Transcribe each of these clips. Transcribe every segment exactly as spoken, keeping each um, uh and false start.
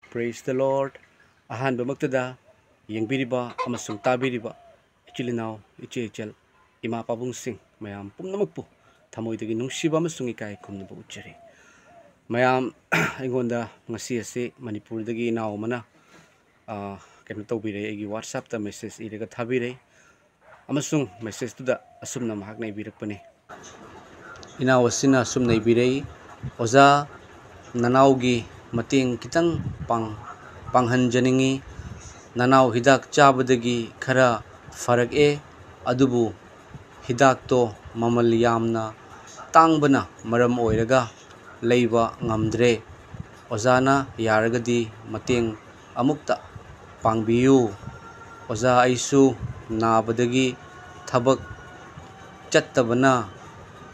Praise the Lord. ꯑꯍꯥꯟꯕꯃꯛꯇꯗ ꯌꯦꯡꯕꯤꯔꯤꯕ ꯑꯃꯁꯨꯡ ꯇꯥꯕꯤꯔꯤꯕ ꯏꯆꯤꯜ ꯏꯅꯥꯎ, ꯏꯆꯦ ꯏꯆꯜ, ꯏꯃꯥ ꯄꯥꯕꯨꯡꯁꯤꯡ ꯃꯌꯥꯝ ꯄꯨꯝꯅꯃꯛꯄꯨ ꯊꯃꯣꯏꯗꯒꯤ ꯅꯨꯡꯁꯤꯕ ꯑꯃꯁꯨꯡ ꯏꯀꯥꯏ ꯈꯨꯝꯅꯕ ꯎꯠꯆꯔꯤ꯫ ꯃꯌꯥꯝ, ꯑꯩꯉꯣꯟꯗ ꯉꯁꯤ ꯑꯁꯤ ꯃꯅꯤꯄꯨꯔꯗꯒꯤ ꯏꯅꯥꯎ ꯑꯃꯅ, ꯑ, ꯀꯩꯅꯣ ꯇꯧꯕꯤꯔꯦ, ꯑꯩꯒꯤ WhatsApp-ꯇ message ꯏꯔꯒ ꯊꯥꯕꯤꯔꯦ꯫ ꯑꯃꯁꯨꯡ message-ꯇꯨꯗ ꯑꯁꯨꯝꯅ ꯃꯍꯥꯛꯅ ꯏꯕꯤꯔꯛꯄꯅꯤ꯫ ꯏꯅꯥꯎ ꯑꯁꯤꯅ ꯑꯁꯨꯝꯅ ꯏꯕꯤꯔꯛꯏ, "ꯑꯣꯖꯥ, ꯅꯅꯥꯎꯒꯤ ꯃꯇꯦꯡ ꯈꯤꯇꯪ ꯄꯥꯡ-, ꯄꯥꯡꯍꯟꯖꯅꯤꯡꯏ꯫ ꯅꯅꯥꯎ ꯍꯤꯗꯥꯛ ꯆꯥꯕꯗꯒꯤ ꯈꯔ ꯐꯔꯛꯑꯦ, ꯑꯗꯨꯕꯨ ꯍꯤꯗꯥꯛꯇꯣ ꯃꯃꯜ ꯌꯥꯝꯅ ꯇꯥꯡꯕꯅ ꯃꯔꯝ ꯑꯣꯏꯔꯒ ꯂꯩꯕ ꯉꯝꯗ꯭ꯔꯦ꯫ ꯑꯣꯖꯥꯅ ꯌꯥꯔꯒꯗꯤ ꯃꯇꯦꯡ ꯑꯃꯨꯛꯇ ꯄꯥꯡꯕꯤꯌꯨ꯫ ꯑꯣꯖꯥ, ꯑꯩꯁꯨ ꯅꯥꯕꯗꯒꯤ ꯊꯕꯛ ꯆꯠꯇꯕꯅ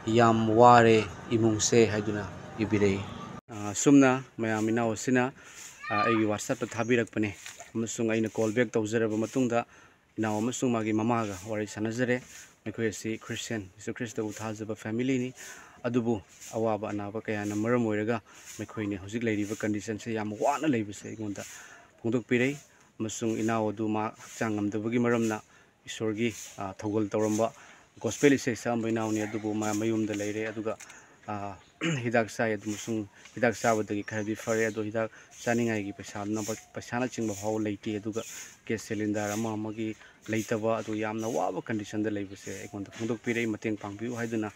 ꯌꯥꯝ ꯋꯥꯔꯦ ꯏꯃꯨꯡꯁꯦ" ꯍꯥꯏꯗꯨꯅ ꯏꯕꯤꯔꯛꯏ꯫ ꯑ, ꯑꯁꯨꯝꯅ ꯃꯌꯥꯝ ꯏꯅꯥꯎ ꯑꯁꯤꯅ, ꯑ, ꯑꯩꯒꯤ WhatsApp-ꯇ ꯊꯥꯕꯤꯔꯛꯄꯅꯦ, ꯑꯃꯁꯨꯡ ꯑꯩꯅ call back ꯇꯧꯖꯔꯕ ꯃꯇꯨꯡꯗ ꯏꯅꯥꯎ ꯑꯃꯁꯨꯡ ꯃꯥꯒꯤ ꯃꯃꯥꯒ ꯋꯥꯔꯤ ꯁꯥꯟꯅꯖꯔꯦ꯫ ꯃꯈꯣꯏ ꯑꯁꯤ Christian, ꯌꯤꯁꯨ ꯈ꯭ꯔꯤꯁꯇꯕꯨ ꯊꯥꯖꯕ family-ꯅꯤ꯫ ꯑꯗꯨꯕꯨ ꯑꯋꯥꯕ ꯑꯅꯥꯕ ꯀꯌꯥꯅ ꯃꯔꯝ ꯑꯣꯏꯔꯒ ꯃꯈꯣꯏꯅ ꯍꯧꯖꯤꯛ ꯂꯩꯔꯤꯕ condition-ꯁꯦ ꯌꯥꯝ ꯋꯥꯅ ꯂꯩꯕꯁꯦ ꯑꯩꯉꯣꯟꯗ ꯐꯣꯡꯗꯣꯛꯄꯤꯔꯩ꯫ ꯑꯃꯁꯨꯡ ꯏꯅꯥꯎ ꯑꯗꯨ ꯃꯥ ꯍꯛꯆꯥꯡ ꯉꯝꯗꯕꯒꯤ ꯃꯔꯝꯅ ꯏꯁꯣꯔꯒꯤ, ꯑ, ꯊꯧꯒꯜ ꯇꯧꯔꯝꯕ gospel ꯏꯁꯩ ꯁꯛꯑꯝꯕ ꯏꯅꯥꯎꯅꯤ, ꯑꯗꯨꯕꯨ ꯃꯥ ꯃꯌꯨꯝꯗ ꯂꯩꯔꯦ꯫ ꯑꯗꯨꯒ, ꯑ, ꯍꯤꯗꯥꯛ ꯆꯥꯏ, ꯑꯗꯨ ꯑꯃꯁꯨꯡ ꯍꯤꯗꯥꯛ ꯆꯥꯕꯗꯒꯤ ꯈꯔꯗꯤ ꯐꯔꯦ꯫ ꯑꯗꯣ ꯍꯤꯗꯥꯛ ꯆꯥꯅꯤꯡꯉꯥꯏꯒꯤ ꯄꯩꯁꯥꯅ, ꯄꯩꯁꯥꯅꯆꯤꯡꯕ ꯐꯥꯎꯕ ꯂꯩꯇꯦ꯫ ꯑꯗꯨꯒ gas cylinder ꯑꯃ ꯑꯃꯒꯤ ꯂꯩꯇꯕ, ꯑꯗꯨ ꯌꯥꯝꯅ ꯋꯥꯕ condition-ꯗ ꯂꯩꯕꯁꯦ ꯑꯩꯉꯣꯟꯗ ꯐꯣꯡꯗꯣꯛꯄꯤꯔꯛꯏ, ꯃꯇꯦꯡ ꯄꯥꯡꯕꯤꯌꯨ ꯍꯥꯏꯗꯨꯅ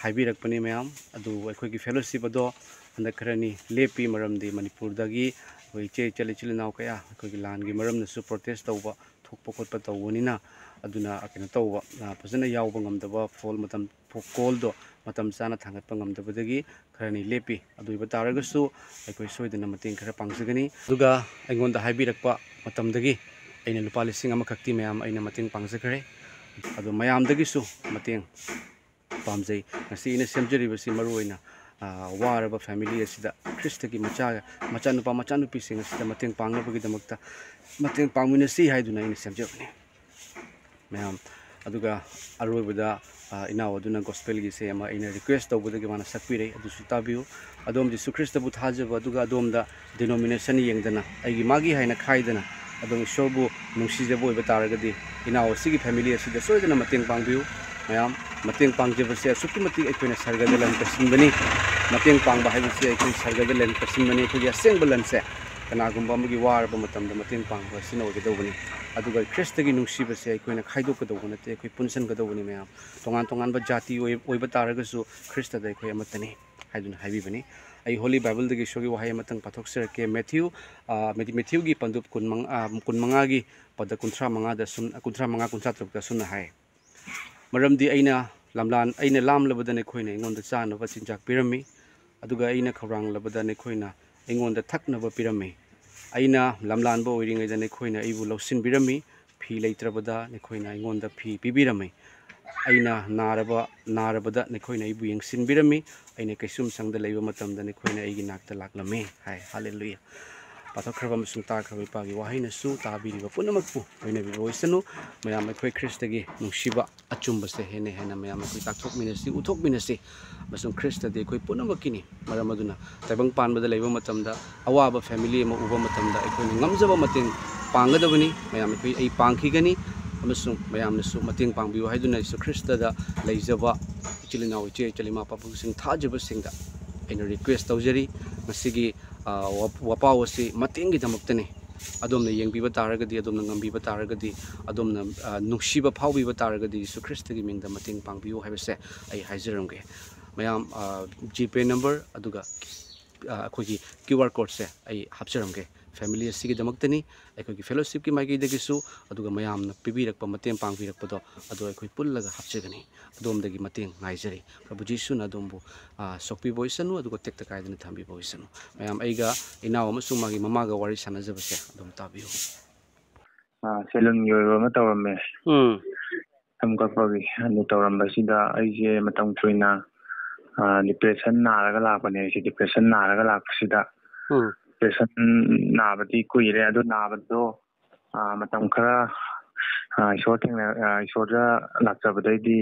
ꯍꯥꯏꯕꯤꯔꯛꯄꯅꯤ ꯃꯌꯥꯝ꯫ ꯑꯗꯨ ꯑꯩꯈꯣꯏꯒꯤ fellowship ꯑꯗꯣ ꯍꯟꯗꯛ ꯈꯔꯅꯤ ꯂꯦꯞꯄꯤ, ꯃꯔꯝꯗꯤ ꯃꯅꯤꯄꯨꯔꯗꯒꯤ ꯑꯩꯈꯣꯏ ꯏꯆꯦ ꯏꯆꯜ ꯏꯆꯤꯜ ꯏꯅꯥꯎ ꯀꯌꯥ ꯑꯩꯈꯣꯏꯒꯤ ꯂꯥꯟꯒꯤ ꯃꯔꯝꯅꯁꯨ protest ꯇꯧꯕ ꯊꯣꯛꯄ ꯈꯣꯠꯄ ꯇꯧꯕꯅꯤꯅ, ꯑꯗꯨꯅ ꯀꯩꯅꯣ ꯇꯧꯕ, ꯑ, ꯐꯖꯅ ꯌꯥꯎꯕ ꯉꯝꯗꯕ, phone ꯃꯇꯝ, call-ꯗꯣ ꯃꯇꯝ ꯆꯥꯅ ꯊꯥꯡꯒꯠꯄ ꯉꯝꯗꯕꯗꯒꯤ ꯈꯔꯅꯤ ꯂꯦꯞꯄꯤ꯫ ꯑꯗꯨ ꯑꯣꯏꯕ ꯇꯥꯔꯒꯁꯨ ꯑꯩꯈꯣꯏ ꯁꯣꯏꯗꯅ ꯃꯇꯦꯡ ꯈꯔ ꯄꯥꯡꯖꯒꯅꯤ꯫ ꯑꯗꯨꯒ ꯑꯩꯉꯣꯟꯗ ꯍꯥꯏꯕꯤꯔꯛꯄ ꯃꯇꯝꯗꯒꯤ ꯑꯩꯅ ꯂꯨꯄꯥ ꯂꯤꯁꯤꯡ ꯑꯃꯈꯛꯇꯤ ꯃꯌꯥꯝ ꯑꯩꯅ ꯃꯇꯦꯡ ꯄꯥꯡꯖꯈ꯭ꯔꯦ꯫ ꯑꯗꯣ ꯃꯌꯥꯝꯗꯒꯤꯁꯨ ꯃꯇꯦꯡ ꯄꯥꯝꯖꯩ꯫ ꯉꯁꯤ ꯑꯩꯅ ꯁꯦꯝꯖꯔꯤꯕꯁꯤ ꯃꯔꯨ ꯑꯣꯏꯅ, ꯑ, ꯋꯥꯔꯕ family ꯑꯁꯤꯗ ꯈ꯭ꯔꯤꯁꯇꯒꯤ ꯃꯆꯥ, ꯃꯆꯥꯅꯨꯄꯥ ꯃꯆꯥꯅꯨꯄꯤꯁꯤꯡ ꯑꯁꯤꯗ ꯃꯇꯦꯡ ꯄꯥꯡꯅꯕꯒꯤꯗꯃꯛꯇ ꯃꯇꯦꯡ ꯄꯥꯡꯃꯤꯟꯅꯁꯤ ꯍꯥꯏꯗꯨꯅ ꯑꯩꯅ ꯁꯦꯝꯖꯕꯅꯤ꯫ ꯃꯌꯥꯝ, ꯑꯗꯨꯒ ꯑꯔꯣꯏꯕꯗ ꯑ, ꯏꯅꯥꯎ ꯑꯗꯨꯅ ꯒꯣꯁꯄꯦꯜꯒꯤꯁꯦ ꯑꯃ ꯑꯩꯅ ꯔꯤꯀ꯭ꯋꯦꯁ ꯇꯧꯕꯗꯒꯤ ꯃꯥꯅ ꯁꯛꯄꯤꯔꯦ꯫ ꯑꯗꯨꯁꯨ ꯇꯥꯕꯤꯌꯨ꯫ ꯑꯗꯣꯝꯗꯤ ꯖꯤꯁꯨ ꯈ꯭ꯔꯤꯁꯇꯕꯨ ꯊꯥꯖꯕ, ꯑꯗꯨꯒ ꯑꯗꯣꯝꯗ ꯗꯤꯅꯣꯃꯤꯅꯦꯁꯟ ꯌꯦꯡꯗꯅ, ꯑꯩꯒꯤ ꯃꯥꯒꯤ ꯍꯥꯏꯅ ꯈꯥꯏꯗꯅ, ꯑꯗꯣꯝ ꯏꯁꯣꯔꯕꯨ ꯅꯨꯡꯁꯤꯖꯕ ꯑꯣꯏꯕ ꯇꯥꯔꯒꯗꯤ, ꯏꯅꯥꯎ ꯑꯁꯤꯒꯤ ꯐꯦꯃꯤꯂꯤ ꯑꯁꯤꯗ ꯁꯣꯏꯗꯅ ꯃꯇꯦꯡ ꯄꯥꯡꯕꯤꯌꯨ꯫ ꯃꯌꯥꯝ, ꯃꯇꯦꯡ ꯄꯥꯡꯖꯕꯁꯦ ꯑꯁꯨꯛꯀꯤ ꯃꯇꯤꯛ ꯑꯩꯈꯣꯏꯅ ꯁꯔꯒꯗ ꯂꯟ ꯀꯠꯁꯤꯟꯕꯅꯤ꯫ ꯃꯇꯦꯡ ꯄꯥꯡꯕ ꯍꯥꯏꯕꯁꯤ ꯑꯩꯈꯣꯏ ꯁꯔꯒꯗ ꯂꯟ ꯀꯠꯁꯤꯟꯕꯅꯤ꯫ ꯑꯩꯈꯣꯏꯒꯤ ꯑꯁꯦꯡꯕ ꯂꯟꯁꯦ ꯀꯅꯥꯒꯨꯝꯕ ꯑꯃꯒꯤ ꯋꯥꯔꯕ ꯃꯇꯝꯗ ꯃꯇꯦꯡ ꯄꯥꯡꯕ ꯑꯁꯤꯅ ꯑꯣꯏꯒꯗꯧꯕꯅꯤ꯫ ꯑꯗꯨꯒ ꯈ꯭ꯔꯤꯁꯇꯒꯤ ꯅꯨꯡꯁꯤꯕꯁꯦ ꯑꯩꯈꯣꯏꯅ ꯈꯥꯏꯗꯣꯛꯀꯗꯧꯕ ꯅꯠꯇꯦ, ꯑꯩꯈꯣꯏ ꯄꯨꯟꯁꯤꯟꯒꯗꯧꯕꯅꯤ ꯃꯌꯥꯝ꯫ ꯇꯣꯉꯥꯟ ꯇꯣꯉꯥꯟꯕ ꯖꯥꯇꯤ ꯑꯣꯏ-, ꯑꯣꯏꯕ ꯇꯥꯔꯒꯁꯨ ꯈ꯭ꯔꯤꯁꯇꯗ ꯑꯩꯈꯣꯏ ꯑꯃꯠꯇꯅꯤ ꯍꯥꯏꯗꯨꯅ ꯍꯥꯏꯕꯤꯕꯅꯤ꯫ ꯑꯩ ꯍꯣꯂꯤ ꯕꯥꯏꯕꯜꯗꯒꯤ ꯏꯁꯣꯔꯒꯤ ꯋꯥꯍꯩ ꯑꯃꯇꯪ ꯄꯥꯊꯣꯛꯆꯔꯛꯀꯦ꯫ ꯃꯦꯊ꯭ꯌꯨ, ꯑ, ꯃꯦꯊ꯭ꯌꯨ-, ꯃꯦꯊ꯭ꯌꯨꯒꯤ ꯄꯟꯗꯨꯞ ꯀꯨꯟꯃꯉꯥ, ꯑ, ꯀꯨꯟꯃꯉꯥꯒꯤ ꯄꯗ ꯀꯨꯟꯊ꯭ꯔꯥ ꯃꯉꯥꯗ ꯁꯨꯝ, ꯀꯨꯟꯊ꯭ꯔꯥ ꯃꯉꯥ, ꯀꯨꯟꯊ꯭ꯔꯥ ꯇꯔꯨꯛꯇ ꯑꯁꯨꯝꯅ ꯍꯥꯏ, "ꯃꯔꯝꯗꯤ ꯑꯩꯅ ꯂꯝꯂꯥꯟ-, ꯑꯩꯅ ꯂꯥꯝꯂꯕꯗ ꯅꯈꯣꯏꯅ ꯑꯩꯉꯣꯟꯗ ꯆꯥꯅꯕ ꯆꯤꯟꯖꯥꯛ ꯄꯤꯔꯝꯃꯤ, ꯑꯗꯨꯒ ꯑꯩꯅ ꯈꯧꯔꯥꯡꯂꯕꯗ ꯅꯈꯣꯏꯅ ꯑꯩꯉꯣꯟꯗ ꯊꯛꯅꯕ ꯄꯤꯔꯝꯃꯤ꯫ ꯑꯩꯅ ꯂꯝꯂꯥꯟꯕ ꯑꯣꯏꯔꯤꯉꯩꯗ ꯅꯈꯣꯏꯅ ꯑꯩꯕꯨ ꯂꯧꯁꯤꯟꯕꯤꯔꯝꯃꯤ, ꯐꯤ ꯂꯩꯇ꯭ꯔꯕꯗ ꯅꯈꯣꯏꯅ ꯑꯩꯉꯣꯟꯗ ꯐꯤ ꯄꯤꯕꯤꯔꯝꯃꯤ꯫ ꯑꯩꯅ ꯅꯥꯔꯕ, ꯅꯥꯔꯕꯗ ꯅꯈꯣꯏꯅ ꯑꯩꯕꯨ ꯌꯦꯡꯁꯤꯟꯕꯤꯔꯝꯃꯤ꯫ ꯑꯩꯅ ꯀꯩꯁꯨꯝꯁꯪꯗ ꯂꯩꯕ ꯃꯇꯝꯗ ꯅꯈꯣꯏꯅ ꯑꯩꯒꯤ ꯅꯥꯛꯇ ꯂꯥꯛꯂꯝꯃꯤ" ꯍꯥꯏ꯫ ꯍꯥꯂꯦꯂꯨꯌꯥ꯫ ꯄꯥꯊꯣꯛꯈ꯭ꯔꯕ ꯑꯃꯁꯨꯡ ꯇꯥꯈ꯭ꯔꯕ ꯏꯄꯥꯒꯤ ꯋꯥꯍꯩꯅꯁꯨ, ꯇꯥꯕꯤꯔꯤꯕ ꯄꯨꯝꯅꯃꯛꯄꯨ ꯂꯣꯏꯅꯕꯤꯕ ꯑꯣꯏꯁꯅꯨ꯫ ꯃꯌꯥꯝ ꯑꯩꯈꯣꯏ ꯈ꯭ꯔꯤꯁꯇꯒꯤ ꯅꯨꯡꯁꯤꯕ ꯑꯆꯨꯝꯕꯁꯦ ꯍꯦꯟꯅ ꯍꯦꯟꯅ ꯃꯌꯥꯝ ꯑꯩꯈꯣꯏ ꯇꯥꯛꯊꯣꯛꯃꯤꯟꯅꯁꯤ, ꯎꯠꯊꯣꯛꯃꯤꯟꯅꯁꯤ꯫ ꯑꯃꯁꯨꯡ ꯈ꯭ꯔꯤꯁꯇꯗꯤ ꯑꯩꯈꯣꯏ ꯄꯨꯝꯅꯃꯛꯀꯤꯅꯤ꯫ ꯃꯔꯝ ꯑꯗꯨꯅ ꯇꯥꯏꯕꯪ ꯄꯥꯟꯕꯗ ꯂꯩꯕ ꯃꯇꯝꯗ, ꯑꯋꯥꯕ ꯐꯦꯃꯤꯂꯤ ꯑꯃ ꯎꯕ ꯃꯇꯝꯗ ꯑꯩꯈꯣꯏꯅ ꯉꯝꯖꯕ ꯃꯇꯦꯡ ꯄꯥꯡꯒꯗꯕꯅꯤ꯫ ꯃꯌꯥꯝ ꯑꯩꯈꯣꯏ, ꯑꯩ ꯄꯥꯡꯈꯤꯒꯅꯤ ꯑꯃꯁꯨꯡ ꯃꯌꯥꯝꯅꯁꯨ ꯃꯇꯦꯡ ꯄꯥꯡꯕꯤꯌꯨ ꯍꯥꯏꯗꯨꯅ ꯌꯤꯁꯨ ꯈ꯭ꯔꯤꯁꯇꯗ ꯂꯩꯖꯕ ꯏꯆꯤꯜ ꯏꯅꯥꯎ, ꯏꯆꯦ ꯏꯆꯜ, ꯏꯃꯥ ꯄꯥꯕꯨꯡꯁꯤꯡ, ꯊꯥꯖꯕꯁꯤꯡꯗ ꯑꯩꯅ ꯔꯤꯀ꯭ꯋꯦꯁ ꯇꯧꯖꯔꯤ꯫ ꯉꯁꯤꯒꯤ, ꯑ, ꯋꯥ-, ꯋꯥꯄꯥꯎ ꯑꯁꯤ ꯃꯇꯦꯡꯒꯤꯗꯃꯛꯇꯅꯤ꯫ ꯑꯗꯣꯝꯅ ꯌꯦꯡꯕꯤꯕ ꯇꯥꯔꯒꯗꯤ, ꯑꯗꯣꯝꯅ ꯉꯝꯕꯤꯕ ꯇꯥꯔꯒꯗꯤ, ꯑꯗꯣꯝꯅ, ꯑ, ꯅꯨꯡꯁꯤꯕ ꯐꯥꯎꯕꯤꯕ ꯇꯥꯔꯒꯗꯤ, ꯌꯤꯁꯨ ꯈ꯭ꯔꯤꯁꯇꯒꯤ ꯃꯤꯡꯗ ꯃꯇꯦꯡ ꯄꯥꯡꯕꯤꯌꯨ ꯍꯥꯏꯕꯁꯦ ꯑꯩ ꯍꯥꯏꯖꯔꯝꯒꯦ꯫ ꯃꯌꯥꯝ, ꯑ, ꯖꯤꯄꯦ ꯅꯝꯕꯔ ꯑꯗꯨꯒ, ꯑ, ꯑꯩꯈꯣꯏꯒꯤ ꯀ꯭ꯌꯨ ꯑꯥꯔ ꯀꯣꯗꯁꯦ ꯑꯩ ꯍꯥꯞꯆꯔꯝꯒꯦ꯫ ꯐꯦꯃꯤꯂꯤ ꯑꯁꯤꯒꯤꯗꯃꯛꯇꯅꯤ, ꯑꯩꯈꯣꯏꯒꯤ ꯐꯦꯂꯣꯁꯤꯞꯀꯤ ꯃꯥꯏꯀꯩꯗꯒꯤꯁꯨ, ꯑꯗꯨꯒ ꯃꯌꯥꯝꯅ ꯄꯤꯕꯤꯔꯛꯄ, ꯃꯇꯦꯡ ꯄꯥꯡꯕꯤꯔꯛꯄꯗꯣ, ꯑꯗꯣ ꯑꯩꯈꯣꯏ ꯄꯨꯜꯂꯒ ꯍꯥꯞꯆꯒꯅꯤ꯫ ꯑꯗꯣꯝꯗꯒꯤ ꯃꯇꯦꯡ ꯉꯥꯏꯖꯔꯤ꯫ ꯄ꯭ꯔꯚꯨ ꯖꯤꯁꯨꯅ ꯑꯗꯣꯝꯕꯨ, ꯑ, ꯁꯣꯛꯄꯤꯕ ꯑꯣꯏꯁꯅꯨ, ꯑꯗꯨꯒ ꯇꯦꯛꯇ ꯀꯥꯏꯗꯅ ꯊꯝꯕꯤꯕ ꯑꯣꯏꯁꯅꯨ꯫ ꯃꯌꯥꯝ, ꯑꯩꯒ ꯏꯅꯥꯎ ꯑꯃꯁꯨꯡ ꯃꯥꯒꯤ ꯃꯃꯥꯒ ꯋꯥꯔꯤ ꯁꯥꯟꯅꯖꯕꯁꯦ ꯑꯗꯨꯝ ꯇꯥꯕꯤꯌꯨ꯫ ꯑ, ꯁꯦꯂꯨꯟꯒꯤ ꯑꯣꯏꯕ ꯑꯃ ꯇꯧꯔꯝꯃꯦ꯫ ꯎꯝ꯫ ꯁꯝ ꯀꯛꯄꯒꯤ꯫ ꯑꯗꯨ ꯇꯧꯔꯝꯕꯁꯤꯗ ꯑꯩꯁꯦ ꯃꯇꯝ ꯀꯨꯏꯅ, ꯑ, ꯗꯤꯄ꯭ꯔꯦꯁꯟ ꯅꯥꯔꯒ ꯂꯥꯛꯄꯅꯦ꯫ ꯑꯩꯁꯦ ꯗꯤꯄ꯭ꯔꯦꯁꯟ ꯅꯥꯔꯒ ꯂꯥꯛꯄꯁꯤꯗ, ꯎꯝ꯫ ꯗꯤꯄ꯭ꯔꯦꯁꯟ ꯅꯥꯕꯗꯤ ꯀꯨꯏꯔꯦ꯫ ꯑꯗꯨ ꯅꯥꯕꯗꯣ, ꯑ, ꯃꯇꯝ ꯈꯔ, ꯑ, ꯏꯁꯣꯔ ꯊꯦꯡꯅ-, ꯑ, ꯏꯁꯣꯔꯗ ꯂꯥꯛꯆꯕꯗꯩꯗꯤ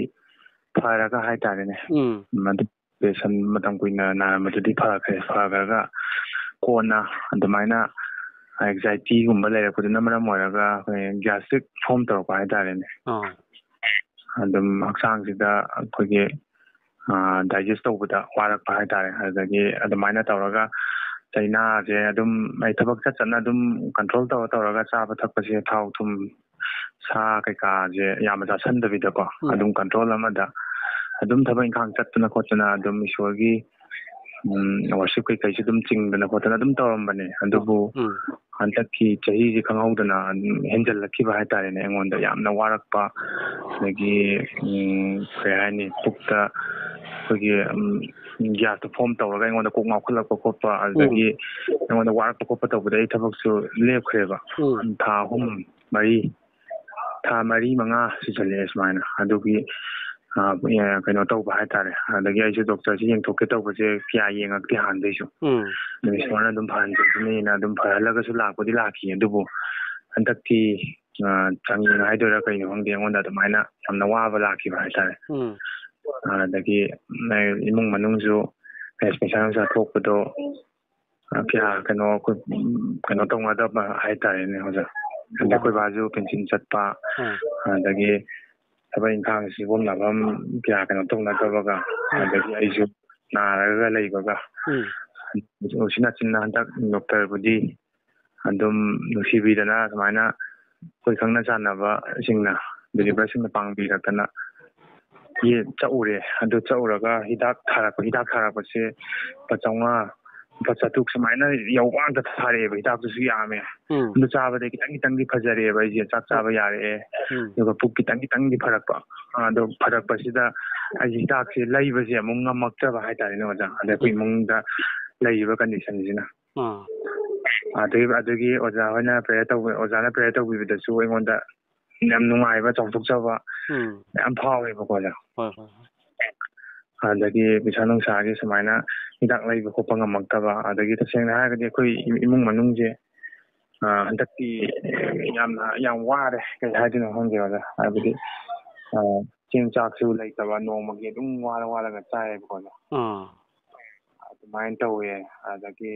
ꯐꯔꯒ ꯍꯥꯏꯇꯥꯔꯦꯅꯦ꯫ ꯎꯝ꯫ ꯎꯝ, ꯑꯗꯨ operation ꯃꯇꯝ ꯀꯨꯏꯅ ꯅꯥꯔꯝꯕꯗꯨꯗꯤ ꯐꯈ꯭ꯔꯦ꯫ ꯐꯈ꯭ꯔꯒ ꯀꯣꯟꯅ ꯑꯗꯨꯃꯥꯏꯅ anxiety ꯒꯨꯝꯕ ꯂꯩꯔꯛꯄꯗꯨꯅ ꯃꯔꯝ ꯑꯣꯏꯔꯒ ꯑꯩꯈꯣꯏ gastric form ꯇꯧꯔꯛꯄ ꯍꯥꯏꯇꯥꯔꯦꯅꯦ꯫ ꯑꯥ꯫ ꯑꯗꯨꯝ ꯍꯛꯆꯥꯡꯁꯤꯗ ꯑꯩꯈꯣꯏꯒꯤ, ꯑ, digest ꯇꯧꯕꯗ ꯋꯥꯔꯛꯄ ꯍꯥꯏꯇꯥꯔꯦ꯫ ꯑꯗꯨꯗꯒꯤ ꯑꯗꯨꯃꯥꯏꯅ ꯇꯧꯔꯒ ꯆꯩꯅꯥꯁꯦ ꯑꯗꯨꯝ ꯑꯩ ꯊꯕꯛ ꯆꯠ ꯆꯠꯅ ꯑꯗꯨꯝ control ꯇꯧꯔ ꯇꯧꯔꯒ ꯆꯥꯕ ꯊꯛꯄꯁꯦ ꯊꯥꯎ ꯊꯨꯝ ꯁꯥ ꯀꯩꯀꯥꯁꯦ ꯌꯥꯝꯅ ꯆꯥꯁꯟꯗꯕꯤꯗꯀꯣ, ꯎꯝ꯫ ꯑꯗꯨꯝ control ꯑꯃꯗ ꯑꯗꯨꯝ ꯊꯕꯛ ꯏꯪꯈꯥꯡ ꯆꯠꯇꯅ ꯈꯣꯠꯇꯅ ꯑꯗꯨꯝ ꯏꯁꯣꯔꯒꯤ, ꯎꯝ, worship ꯀꯩꯀꯩꯁꯨ ꯑꯗꯨꯝ ꯆꯤꯡꯗꯅ ꯈꯣꯠꯇꯅ ꯑꯗꯨꯝ ꯇꯧꯔꯝꯕꯅꯦ꯫ ꯑꯗꯨꯕꯨ ꯎꯝ꯫ ꯍꯟꯗꯛꯀꯤ ꯆꯍꯤꯁꯦ ꯈꯪꯍꯧꯗꯅ ꯑꯗꯨꯝ ꯍꯦꯟꯖꯜꯂꯛꯈꯤꯕ ꯍꯥꯏꯇꯥꯔꯦꯅꯦ꯫ ꯑꯩꯉꯣꯟꯗ ꯌꯥꯝꯅ ꯋꯥꯔꯛꯄ, ꯑꯗꯒꯤ, ꯎꯝ, ꯀꯩ ꯍꯥꯏꯅꯤ, ꯄꯨꯛꯇ ꯑꯩꯈꯣꯏꯒꯤ, ꯎꯝ, gasꯇꯣ form ꯇꯧꯔꯒ ꯑꯩꯉꯣꯟꯗ ꯀꯣꯛ ꯉꯥꯎꯈꯠꯂꯛꯄ ꯈꯣꯠꯄ, ꯑꯗꯨꯗꯒꯤ ꯎꯝ꯫ ꯑꯩꯉꯣꯟꯗ ꯋꯥꯔꯛꯄ ꯈꯣꯠꯄ ꯇꯧꯕꯗ ꯑꯩ ꯊꯕꯛꯁꯨ ꯂꯦꯞꯈ꯭ꯔꯦꯕ꯫ ꯎꯝ꯫ ꯊꯥ ꯑꯍꯨꯝ, ꯃꯔꯤ, ꯊꯥ ꯃꯔꯤ, ꯃꯉꯥ ꯁꯨꯖꯜꯂꯛꯑꯦ ꯁꯨꯃꯥꯏꯅ꯫ ꯑꯗꯨꯒꯤ, ꯑ, ꯑ, ꯀꯩꯅꯣ ꯇꯧꯕ ꯍꯥꯏꯇꯥꯔꯦ꯫ ꯑꯗꯒꯤ ꯑꯩꯁꯨ doctorꯁꯤ ꯌꯦꯡꯊꯣꯛꯀꯦ ꯇꯧꯕꯁꯦ ꯀꯌꯥ ꯌꯦꯡꯉꯛꯇꯦ ꯍꯥꯟꯅꯗꯩꯁꯨ꯫ ꯎꯝ꯫ ꯑꯗꯨ ꯏꯁꯣꯔꯅ ꯑꯗꯨꯝ ꯐꯍꯟꯖꯁꯅꯤꯅ ꯑꯗꯨꯝ ꯐꯍꯜꯂꯒꯁꯨ ꯂꯥꯛꯄꯗꯤ ꯂꯥꯛꯈꯤ꯫ ꯑꯗꯨꯕꯨ ꯍꯟꯗꯛꯀꯤ, ꯑ, ꯆꯥꯡꯌꯦꯡ ꯍꯥꯏꯗꯣꯏꯔꯥ ꯀꯩꯅꯣ ꯈꯪꯗꯦ, ꯑꯩꯉꯣꯟꯗ ꯑꯗꯨꯃꯥꯏꯅ ꯌꯥꯝꯅ ꯋꯥꯕ ꯂꯥꯛꯈꯤꯕ ꯍꯥꯏꯇꯥꯔꯦ꯫ ꯎꯝ꯫ ꯑꯗꯒꯤ ꯏꯃꯨꯡ ꯃꯅꯨꯡꯁꯨ ꯄꯩꯁꯥ ꯅꯨꯡꯁꯥ ꯊꯣꯛꯄꯗꯣ ꯑ, ꯀꯌꯥ ꯀꯩꯅꯣ, ꯑꯩꯈꯣꯏ, ꯎꯝ, ꯀꯩꯅꯣ ꯇꯧꯅꯗꯕ ꯍꯥꯏꯇꯥꯔꯦꯅꯦ, ꯑꯣꯖꯥ꯫ ꯑꯗꯩ ꯑꯩꯈꯣꯏ ꯕꯥꯁꯨ ꯄꯦꯟꯁꯤꯟ ꯆꯠꯄ, ꯎꯝ꯫ ꯑꯗꯒꯤ ꯊꯕꯛ ꯏꯪꯈꯥꯡ ꯁꯨꯐꯝ ꯂꯥꯛꯐꯝ ꯀꯌꯥ ꯀꯩꯅꯣ ꯇꯧꯅꯗꯕꯒ, ꯎꯝ꯫ ꯑꯗꯒꯤ ꯑꯩꯁꯨ ꯅꯥꯔꯒ ꯂꯩꯕꯒ, ꯎꯝ꯫ ꯎꯆꯤꯟ ꯅꯥꯆꯤꯟꯅ ꯍꯟꯗꯛ doctorꯕꯨꯗꯤ ꯑꯗꯨꯝ ꯅꯨꯡꯁꯤꯕꯤꯗꯅ ꯁꯨꯃꯥꯏꯅ ꯑꯩꯈꯣꯏ ꯈꯪꯅ ꯆꯥꯟꯅꯕꯁꯤꯡꯅ, believerꯁꯤꯡꯅ ꯄꯥꯡꯕꯤꯔꯛꯇꯅ ꯌꯦ-, ꯆꯠꯂꯨꯔꯦ꯫ ꯑꯗꯨ ꯆꯠꯂꯨꯔꯒ ꯍꯤꯗꯥꯛ ꯊꯥꯔꯛꯄ, ꯍꯤꯗꯥꯛ ꯊꯥꯔꯛꯄꯁꯦ ꯂꯨꯄꯥ ꯆꯥꯝꯃꯉꯥ, ꯂꯨꯄꯥ ꯆꯥꯇ꯭ꯔꯨꯛ ꯁꯨꯃꯥꯏꯅ ꯌꯧꯕ ꯉꯥꯛꯇ ꯊꯥꯔꯛꯑꯦꯕ꯫ ꯍꯤꯗꯥꯛꯇꯨꯁꯨ ꯌꯥꯝꯃꯦ꯫ ꯎꯝ꯫ ꯑꯗꯨ ꯆꯥꯕꯗꯒꯤ ꯈꯤꯇꯪ ꯈꯤꯇꯪꯗꯤ ꯐꯖꯔꯛꯑꯦꯕ ꯑꯩꯁꯦ꯫ ꯆꯥꯛ ꯆꯥꯕ ꯌꯥꯔꯛꯑꯦ꯫ ꯎꯝ꯫ ꯑꯗꯨꯒ ꯄꯨꯛ ꯈꯤꯇꯪ ꯈꯤꯇꯪꯗꯤ ꯐꯔꯛꯄ꯫ ꯑꯗꯣ ꯐꯔꯛꯄꯁꯤꯗ ꯑꯩꯁꯦ ꯍꯤꯗꯥꯛꯁꯦ ꯂꯩꯕꯁꯦ ꯑꯃꯨꯛ ꯉꯝꯃꯛꯇ꯭ꯔꯕ ꯍꯥꯏꯇꯥꯔꯦꯅꯦ, ꯑꯣꯖꯥ꯫ ꯑꯗ ꯑꯩꯈꯣꯏ ꯎꯝ꯫ ꯏꯃꯨꯡꯗ ꯂꯩꯔꯤꯕ conditionꯁꯤꯅ꯫ ꯑꯥ꯫ ꯑꯗꯨꯒꯤ, ꯑꯗꯨꯒꯤ ꯑꯣꯖꯥ ꯍꯣꯏꯅ prayer ꯇꯧꯕ, ꯑꯣꯖꯥꯅ prayer ꯇꯧꯕꯤꯕꯗꯁꯨ ꯑꯩꯉꯣꯟꯗ ꯌꯥꯝ ꯅꯨꯡꯉꯥꯏꯕ, ꯆꯥꯎꯊꯣꯛꯆꯕ ꯎꯝ꯫ ꯃꯌꯥꯝ ꯐꯥꯎꯋꯦꯕꯀꯣ, ꯑꯣꯖꯥ꯫ ꯍꯣꯏ, ꯍꯣꯏ, ꯍꯣꯏ꯫ ꯑꯗꯒꯤ ꯄꯩꯁꯥ ꯅꯨꯡꯁꯥꯒꯤ ꯁꯨꯃꯥꯏꯅ ꯍꯤꯗꯥꯛ ꯂꯩꯕ ꯈꯣꯠꯄ ꯉꯝꯃꯛꯇꯕ, ꯑꯗꯒꯤ ꯇꯁꯦꯡꯅ ꯍꯥꯏꯔꯒꯗꯤ ꯑꯩꯈꯣꯏ ꯏꯃꯨꯡ ꯃꯅꯨꯡꯁꯦ, ꯑ, ꯍꯟꯗꯛꯇꯤ ꯌꯥꯝꯅ, ꯌꯥꯝ ꯋꯥꯔꯦ, ꯀꯩ ꯍꯥꯏꯗꯣꯏꯅꯣ ꯈꯪꯗꯦ, ꯑꯣꯖꯥ꯫ ꯍꯥꯏꯕꯗꯤ, ꯑ, ꯆꯦꯡ ꯆꯥꯛꯁꯨ ꯂꯩꯇꯕ, ꯅꯣꯡꯃꯒꯤ ꯑꯗꯨꯝ ꯋꯥꯔ ꯋꯥꯔꯒ ꯆꯥꯏꯌꯦꯕꯀꯣ ꯑꯣꯖꯥ꯫ ꯑꯥ꯫ ꯑꯗꯨꯃꯥꯏꯅ ꯇꯧꯋꯦ꯫ ꯑꯗꯒꯤ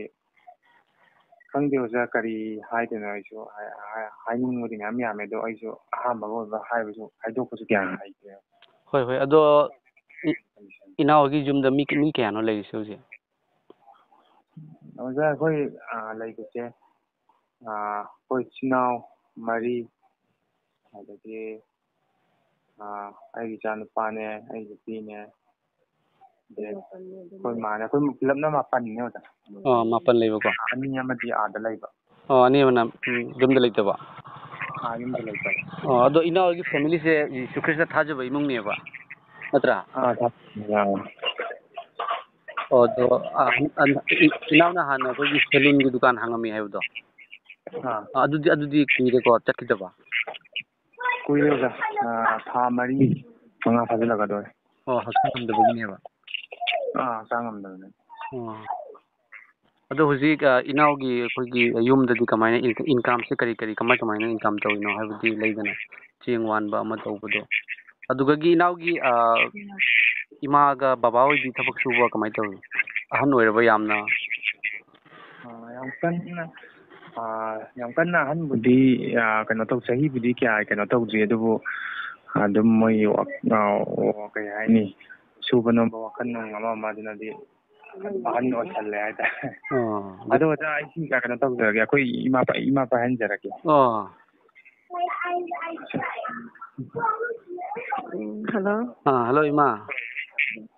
ꯈꯪꯗꯦ ꯑꯣꯖꯥ, ꯀꯔꯤ ꯍꯥꯏꯗꯣꯏꯅꯣ ꯑꯩꯁꯨ꯫ ꯍꯥꯏ-, ꯍꯥꯏ-, ꯍꯥꯏꯅꯤꯡꯕꯗꯤ ꯃꯌꯥꯝ ꯌꯥꯝꯃꯦ, ꯑꯗꯣ ꯑꯩꯁꯨ ꯑꯍꯥꯟꯕꯒ ꯑꯣꯏꯕ ꯍꯥꯏꯕꯁꯨ ꯍꯥꯏꯗꯣꯛꯄꯁꯨ ꯀꯌꯥ ꯍꯩꯇꯦ꯫ ꯍꯣꯏ, ꯍꯣꯏ꯫ ꯑꯗꯣ ꯏ-, ꯏꯅꯥꯎꯒꯤ ꯌꯨꯝꯗ ꯃꯤ, ꯃꯤ ꯀꯌꯥꯅꯣ ꯂꯩꯔꯤꯁꯦ ꯍꯧꯖꯤꯛ? ꯑꯣꯖꯥ, ꯑꯩꯈꯣꯏ, ꯑ, ꯂꯩꯕꯁꯦ, ꯑ, ꯑꯩꯈꯣꯏ ꯏꯆꯤꯟ ꯏꯅꯥꯎ ꯃꯔꯤ, ꯑꯗꯒꯤ, ꯑ, ꯑꯩꯒꯤ ꯏꯆꯥ ꯅꯨꯄꯥꯅꯦ, ꯑꯩ ꯅꯨꯄꯤꯅꯦ, ꯑꯗꯩ ꯑꯩꯈꯣꯏ ꯃꯥꯅꯦ, ꯑꯩꯈꯣꯏ ꯄꯨꯂꯞꯅ ꯃꯥꯄꯟꯅꯦ ꯑꯣꯖꯥ꯫ ꯑꯣ, ꯃꯥꯄꯟ ꯂꯩꯕꯀꯣ꯫ ꯑꯅꯤ ꯑꯃꯗꯤ ꯑꯥꯗ ꯂꯩꯕ꯫ ꯑꯣ, ꯑꯅꯤ ꯑꯃꯅ, ꯎꯝ, ꯌꯨꯝꯗ ꯂꯩꯇꯕ꯫ ꯑꯥ, ꯌꯨꯝꯗ ꯂꯩꯇꯕ꯫ ꯑꯣ, ꯑꯗꯣ ꯏꯅꯥꯎꯒꯤ ꯐꯦꯃꯤꯂꯤꯁꯦ ꯖꯤꯁꯨ ꯈ꯭ꯔꯤꯁꯇ ꯊꯥꯖꯕ ꯏꯃꯨꯡꯅꯦꯕ, ꯅꯠꯇ꯭ꯔꯥ? ꯑꯥ, ꯊꯥꯖꯕ ꯏꯃꯨꯡ꯫ ꯑꯣ, ꯑꯗꯣ, ꯑ, ꯑ, ꯏ-, ꯏꯅꯥꯎꯅ ꯍꯥꯟꯅ ꯑꯩꯈꯣꯏꯒꯤ ꯁꯦꯂꯨꯟꯒꯤ ꯗꯨꯀꯥꯟ ꯍꯥꯡꯉꯝꯃꯤ ꯍꯥꯏꯕꯗꯣ? ꯑꯥ꯫ ꯑ, ꯑꯗꯨꯗꯤ, ꯑꯗꯨꯗꯤ ꯀꯨꯏꯔꯦꯀꯣ ꯆꯠꯈꯤꯗꯕ? ꯀꯨꯏꯔꯦ ꯑꯣꯖꯥ꯫ ꯑ, ꯊꯥ ꯃꯔꯤ, ꯃꯉꯥ ꯐꯥꯖꯤꯜꯂꯛꯀꯗꯧꯔꯦ꯫ ꯑꯣ, ꯍꯛꯆꯥꯡ ꯉꯝꯗꯕꯒꯤꯅꯦꯕ? ꯑꯥ, ꯍꯛꯆꯥꯡ ꯉꯝꯗꯕꯅꯦ꯫ ꯑꯣ꯫ ꯑꯗꯣ ꯍꯧꯖꯤꯛ, ꯑ, ꯏꯅꯥꯎꯒꯤ ꯑꯩꯈꯣꯏꯒꯤ ꯌꯨꯝꯗꯗꯤ ꯀꯃꯥꯏꯅ ꯏꯟ-, ꯏꯟꯀꯝꯁꯦ ꯀꯔꯤ ꯀꯔꯤ, ꯀꯃꯥꯏ ꯀꯃꯥꯏꯅ ꯏꯟꯀꯝ ꯇꯧꯔꯤꯅꯣ? ꯍꯥꯏꯕꯗꯤ ꯂꯩꯗꯅ, ꯆꯦꯡ ꯋꯥꯟꯕ ꯑꯃ ꯇꯧꯕꯗꯣ꯫ ꯑꯗꯨꯗꯒꯤ ꯏꯅꯥꯎꯒꯤ, ꯑ, ꯏꯃꯥꯒ ꯕꯕꯥ ꯍꯣꯏꯗꯤ ꯊꯕꯛ ꯁꯨꯕ ꯀꯃꯥꯏꯅ ꯇꯧꯔꯤ? ꯑꯍꯟ ꯑꯣꯏꯔꯕ ꯌꯥꯝꯅ? ꯑ, ꯌꯥꯝ ꯀꯟꯅ, ꯑ, ꯌꯥꯝ ꯀꯟꯅ ꯑꯍꯟꯕꯨꯗꯤ, ꯑ, ꯀꯩꯅꯣ ꯇꯧ-, ꯆꯍꯤꯕꯨꯗꯤ ꯀꯌꯥ ꯀꯩꯅꯣ ꯇꯧꯗ꯭ꯔꯤ, ꯑꯗꯨꯕꯨ ꯑꯗꯨꯝ ꯃꯣꯏ ꯋꯥ-, ꯑ, ꯀꯩ ꯍꯥꯏꯅꯤ, ꯁꯨꯕ ꯅꯣꯝꯕ ꯋꯥꯈꯜ ꯅꯨꯡ ꯑꯃ ꯑꯃ ꯑꯗꯨꯅꯗꯤ ꯑꯍꯟ ꯑꯣꯏꯁꯜꯂꯦ ꯍꯥꯏꯇꯥꯔꯦ꯫ ꯑꯣ, ꯑꯗꯣ ꯑꯣꯖꯥ, ꯑꯩ ꯁꯤ ꯀꯩꯅꯣ ꯇꯧꯖꯔꯒꯦ, ꯑꯩꯈꯣꯏ ꯏꯃꯥ ꯄꯥ-, ꯏꯃꯥ ꯄꯥꯏꯍꯟꯖꯔꯛꯀꯦ꯫ ꯑꯣ꯫ ꯎꯝ, hello꯫ ꯑꯥ, hello, ꯏꯃꯥ꯫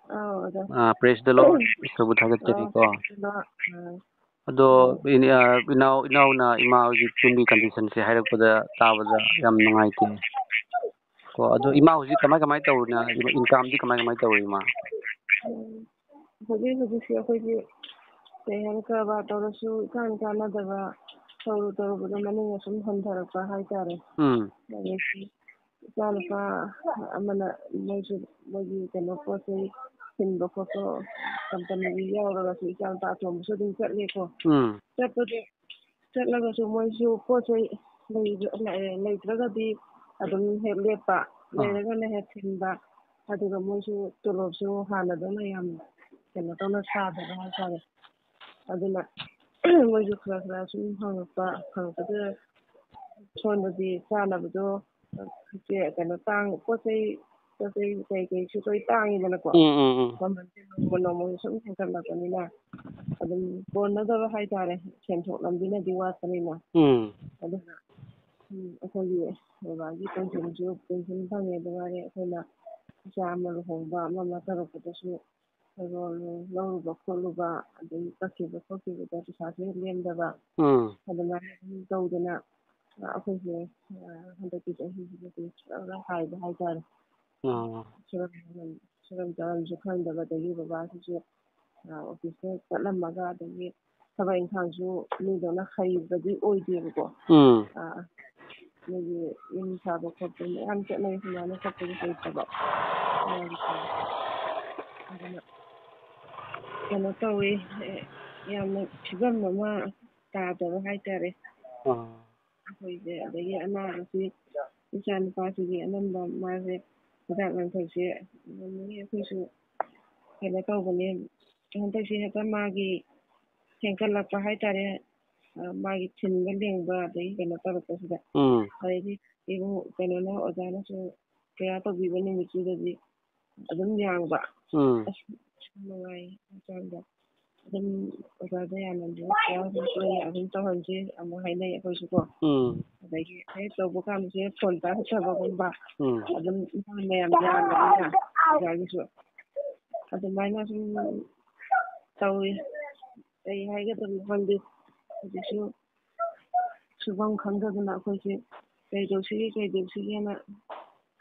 ꯑꯧ, ꯑꯣꯖꯥ꯫ ꯑꯥ, praise the Lord꯫ ꯏꯁꯣꯔꯕꯨ ꯊꯥꯒꯠꯆꯔꯤꯀꯣ꯫ ꯑꯧ, praise the Lord꯫ ꯑꯥ꯫ ꯑꯗꯣ, ꯎꯝ꯫ ꯏꯅꯦ-, ꯑ, ꯏꯅꯥꯎ-, ꯏꯅꯥꯎꯅ ꯏꯃꯥ ꯍꯧꯖꯤꯛ ꯌꯨꯝꯒꯤ conditionꯁꯦ ꯍꯥꯏꯔꯛꯄꯗ ꯇꯥꯕꯗ ꯌꯥꯝ ꯅꯨꯡꯉꯥꯏꯇꯦ꯫ ꯀꯣ, ꯑꯗꯣ ꯏꯃꯥ ꯍꯧꯖꯤꯛ ꯀꯃꯥꯏ ꯀꯃꯥꯏ ꯇꯧꯔꯤꯅꯣ? ꯏꯟꯀꯝꯗꯤ ꯀꯃꯥꯏ ꯀꯃꯥꯏ ꯇꯧꯔꯤ, ꯏꯃꯥ? ꯎꯝ, ꯍꯧꯖꯤꯛ ꯍꯧꯖꯤꯛꯁꯦ ꯑꯩꯈꯣꯏꯒꯤ ꯀꯩ ꯍꯥꯏꯅꯤ, ꯀꯔꯕꯥꯔ ꯇꯧꯔꯁꯨ ꯏꯀꯥꯟ ꯀꯥꯟꯅꯗꯕ, ꯇꯧꯔꯨ ꯇꯧꯔꯨꯕꯗ ꯃꯅꯤꯡ ꯑꯁꯨꯝ ꯍꯟꯊꯔꯛꯄ ꯍꯥꯏꯇꯥꯔꯦ꯫ ꯎꯝ꯫ ꯑꯗꯒꯤ ꯏꯆꯥꯅꯨꯄꯥ ꯑꯃꯅ ꯃꯣꯏꯁꯨ ꯃꯣꯏꯒꯤ ꯀꯩꯅꯣ ꯄꯣꯠ ꯆꯩ ꯊꯤꯟꯕ ꯈꯣꯠꯄ companyꯒꯤ ꯌꯥꯎꯔꯒꯁꯨ ꯏꯆꯥꯅꯨꯄꯥ ꯑꯇꯣꯝꯕꯁꯨ ꯑꯗꯨꯝ ꯆꯠꯂꯦꯀꯣ꯫ ꯎꯝ꯫ ꯆꯠꯄꯗꯣ ꯆꯠꯂꯒꯁꯨ ꯃꯣꯏꯁꯨ ꯄꯣꯠ ꯆꯩ ꯂꯩ-, ꯂꯩꯇ꯭ꯔꯒꯗꯤ ꯑꯗꯨꯝ ꯍꯦꯛ ꯂꯦꯞꯄ꯫ ꯑꯥ꯫ ꯂꯩꯔꯒꯅ ꯍꯦꯛ ꯊꯤꯟꯕ, ꯑꯗꯨꯒ ꯃꯣꯏꯁꯨ ꯇꯣꯂꯣꯞꯁꯨ ꯍꯥꯟꯅꯗꯧꯅ ꯌꯥꯝ ꯀꯩꯅꯣ ꯇꯧꯅ ꯁꯥꯗꯕ ꯍꯥꯏꯇꯥꯔꯦ꯫ ꯑꯗꯨꯅ ꯃꯣꯏꯁꯨ ꯈꯔ ꯈꯔ ꯁꯨꯝ ꯐꯪꯉꯛꯄ, ꯐꯪꯉꯛꯄꯗꯨꯗ ꯁꯣꯝꯗꯗꯤ ꯆꯥꯅꯕꯗꯣ, ꯀꯩꯅꯣ, ꯇꯥꯡ-, ꯄꯣꯠ ꯆꯩ, ꯄꯣꯠ ꯆꯩ ꯀꯩꯀꯩꯁꯨ ꯂꯣꯏ ꯇꯥꯡꯉꯤꯗꯅꯀꯣ꯫ ꯎꯝ, ꯎꯝ, ꯎꯝ꯫ ꯃꯃꯜꯁꯦ ꯅꯣꯡꯃ ꯅꯣꯡꯃꯒꯤ ꯁꯨꯝ ꯍꯦꯟꯒꯠꯂꯛꯄꯅꯤꯅ ꯑꯗꯨꯝ ꯀꯣꯟꯅꯗꯕ ꯍꯥꯏꯇꯥꯔꯦ, ꯁꯦꯟꯊꯣꯛ ꯂꯝꯕꯤꯅꯗꯤ ꯋꯥꯠꯄꯅꯤꯅ꯫ ꯎꯝ꯫ ꯑꯗꯨꯅ, ꯎꯝ, ꯑꯩꯈꯣꯏꯒꯤ ꯕꯕꯥꯒꯤ ꯄꯦꯟꯁꯤꯟꯁꯨ, ꯄꯦꯟꯁꯤꯟ ꯐꯪꯉꯦ ꯑꯗꯨ ꯉꯥꯏꯔꯦ, ꯑꯩꯈꯣꯏꯅ ꯏꯆꯥ ꯑꯃ ꯂꯨꯍꯣꯡꯕ ꯑꯃ ꯑꯃ ꯇꯧꯔꯛꯄꯗꯁꯨ ꯐꯤꯔꯣꯜ ꯂꯧꯔꯨꯕ ꯈꯣꯠꯂꯨꯕ, ꯑꯗꯩ ꯀꯛꯈꯤꯕ ꯈꯣꯠꯈꯤꯕꯗ ꯄꯩꯁꯥꯁꯨ ꯍꯦꯛ ꯂꯦꯝꯗꯕ, ꯎꯝ꯫ ꯑꯗꯨꯃꯥꯏꯅ ꯑꯗꯨꯝ ꯇꯧꯗꯅ, ꯑꯩꯈꯣꯏꯁꯦ, ꯑ, ꯍꯟꯗꯛꯀꯤ ꯆꯍꯤꯁꯤꯗꯗꯤ ꯈꯔ ꯍꯥꯏꯕ ꯍꯥꯏꯇꯥꯔꯦ꯫ ꯑꯣ꯫ ꯁꯨꯔꯝ-, ꯁꯨꯔꯝ ꯆꯥꯔꯝꯁꯨ ꯈꯪꯗꯕ, ꯑꯗꯒꯤ ꯕꯕꯥꯁꯤꯁꯨ, ꯑ, ꯑꯣꯐꯤꯁꯇ ꯆꯠꯂꯝꯃꯒ, ꯑꯗꯒꯤ ꯊꯕꯛ ꯏꯪꯈꯥꯡꯁꯨ ꯃꯤꯗꯧꯅ ꯍꯩꯕꯗꯤ ꯑꯣꯏꯗꯦꯕꯀꯣ꯫ ꯎꯝ꯫ ꯑ, ꯃꯣꯏꯒꯤ ꯌꯨꯝ ꯁꯥꯕ ꯈꯣꯠꯄ ꯃꯌꯥꯝ ꯆꯠꯅꯩ, ꯁꯨꯃꯥꯏꯅ ꯆꯠꯄꯗꯤ ꯍꯩꯇꯕ꯫ ꯑꯗꯨꯅ ꯀꯩꯅꯣ ꯇꯧꯋꯤ, ꯑꯦ, ꯌꯥꯝꯅ ꯐꯤꯕꯝ ꯑꯃ ꯇꯥꯗꯕ ꯍꯥꯏꯇꯥꯔꯦ꯫ ꯑꯥ꯫ ꯑꯩꯈꯣꯏꯁꯦ, ꯑꯗꯒꯤ ꯑꯅꯥꯕꯁꯤ, ꯏꯆꯥ ꯅꯨꯄꯥꯁꯤꯒꯤ ꯑꯅꯝꯕ ꯃꯥꯁꯦ ꯍꯤꯗꯥꯛ ꯂꯥꯡꯊꯛꯁꯦ ꯉꯝꯃꯤꯉꯩ ꯑꯩꯈꯣꯏꯁꯨ ꯀꯩꯅꯣ ꯇꯧꯕꯅꯦ꯫ ꯍꯟꯗꯛꯁꯤ ꯍꯦꯛꯇ ꯃꯥꯒꯤ ꯍꯦꯟꯒꯠꯂꯛꯄ ꯍꯥꯏꯇꯥꯔꯦ, ꯑ, ꯃꯥꯒꯤ ꯊꯤꯟꯕ ꯂꯦꯡꯕ ꯑꯗꯒꯤ ꯀꯩꯅꯣ ꯇꯧꯔꯛꯄꯁꯤꯗ꯫ ꯎꯝ꯫ ꯑꯗꯩꯗꯤ ꯏꯕꯨꯡ-, ꯀꯩꯅꯣꯅ, ꯑꯣꯖꯥꯅꯁꯨ prayer ꯇꯧꯕꯤꯕ ꯅꯨꯃꯤꯠꯇꯨꯗꯗꯤ ꯑꯗꯨꯝ ꯌꯥꯡꯕ꯫ ꯎꯝ꯫ ꯑꯁ, ꯅꯨꯡꯉꯥꯏ ꯍꯛꯆꯥꯡꯗ꯫ ꯑꯗꯨꯝ ꯑꯣꯖꯥꯗ ꯌꯥꯝꯅ ꯇꯣꯏꯅ ꯑꯗꯨꯝ ꯇꯧꯍꯟꯁꯤ, ꯑꯃꯨꯛ ꯍꯥꯏꯅꯩ ꯑꯩꯈꯣꯏꯁꯨꯀꯣ꯫ ꯎꯝ꯫ ꯑꯗꯒꯤ ꯍꯦꯛ ꯇꯧꯕ ꯀꯥꯟꯗꯁꯨ ꯍꯦꯛ phone ꯄꯥꯏꯔꯛꯇꯕꯒꯨꯝꯕ꯫ ꯎꯝ꯫ ꯑꯗꯨꯝ ꯃꯌꯥꯝ ꯌꯥꯝꯕꯅꯤꯅ ꯑꯣꯖꯥꯒꯤꯁꯨ꯫ ꯑꯗꯨꯃꯥꯏꯅ ꯁꯨꯝ ꯇꯧꯏ꯫ ꯀꯩ ꯍꯥꯏꯒꯗꯕꯅꯣ ꯈꯪꯗꯦ꯫ ꯍꯧꯖꯤꯛꯁꯨ ꯁꯨꯐꯝ ꯈꯪꯗꯗꯅ ꯑꯩꯈꯣꯏꯁꯦ ꯀꯩꯗꯧꯁꯤꯒꯦ, ꯀꯩꯗꯧꯁꯤꯒꯦꯅ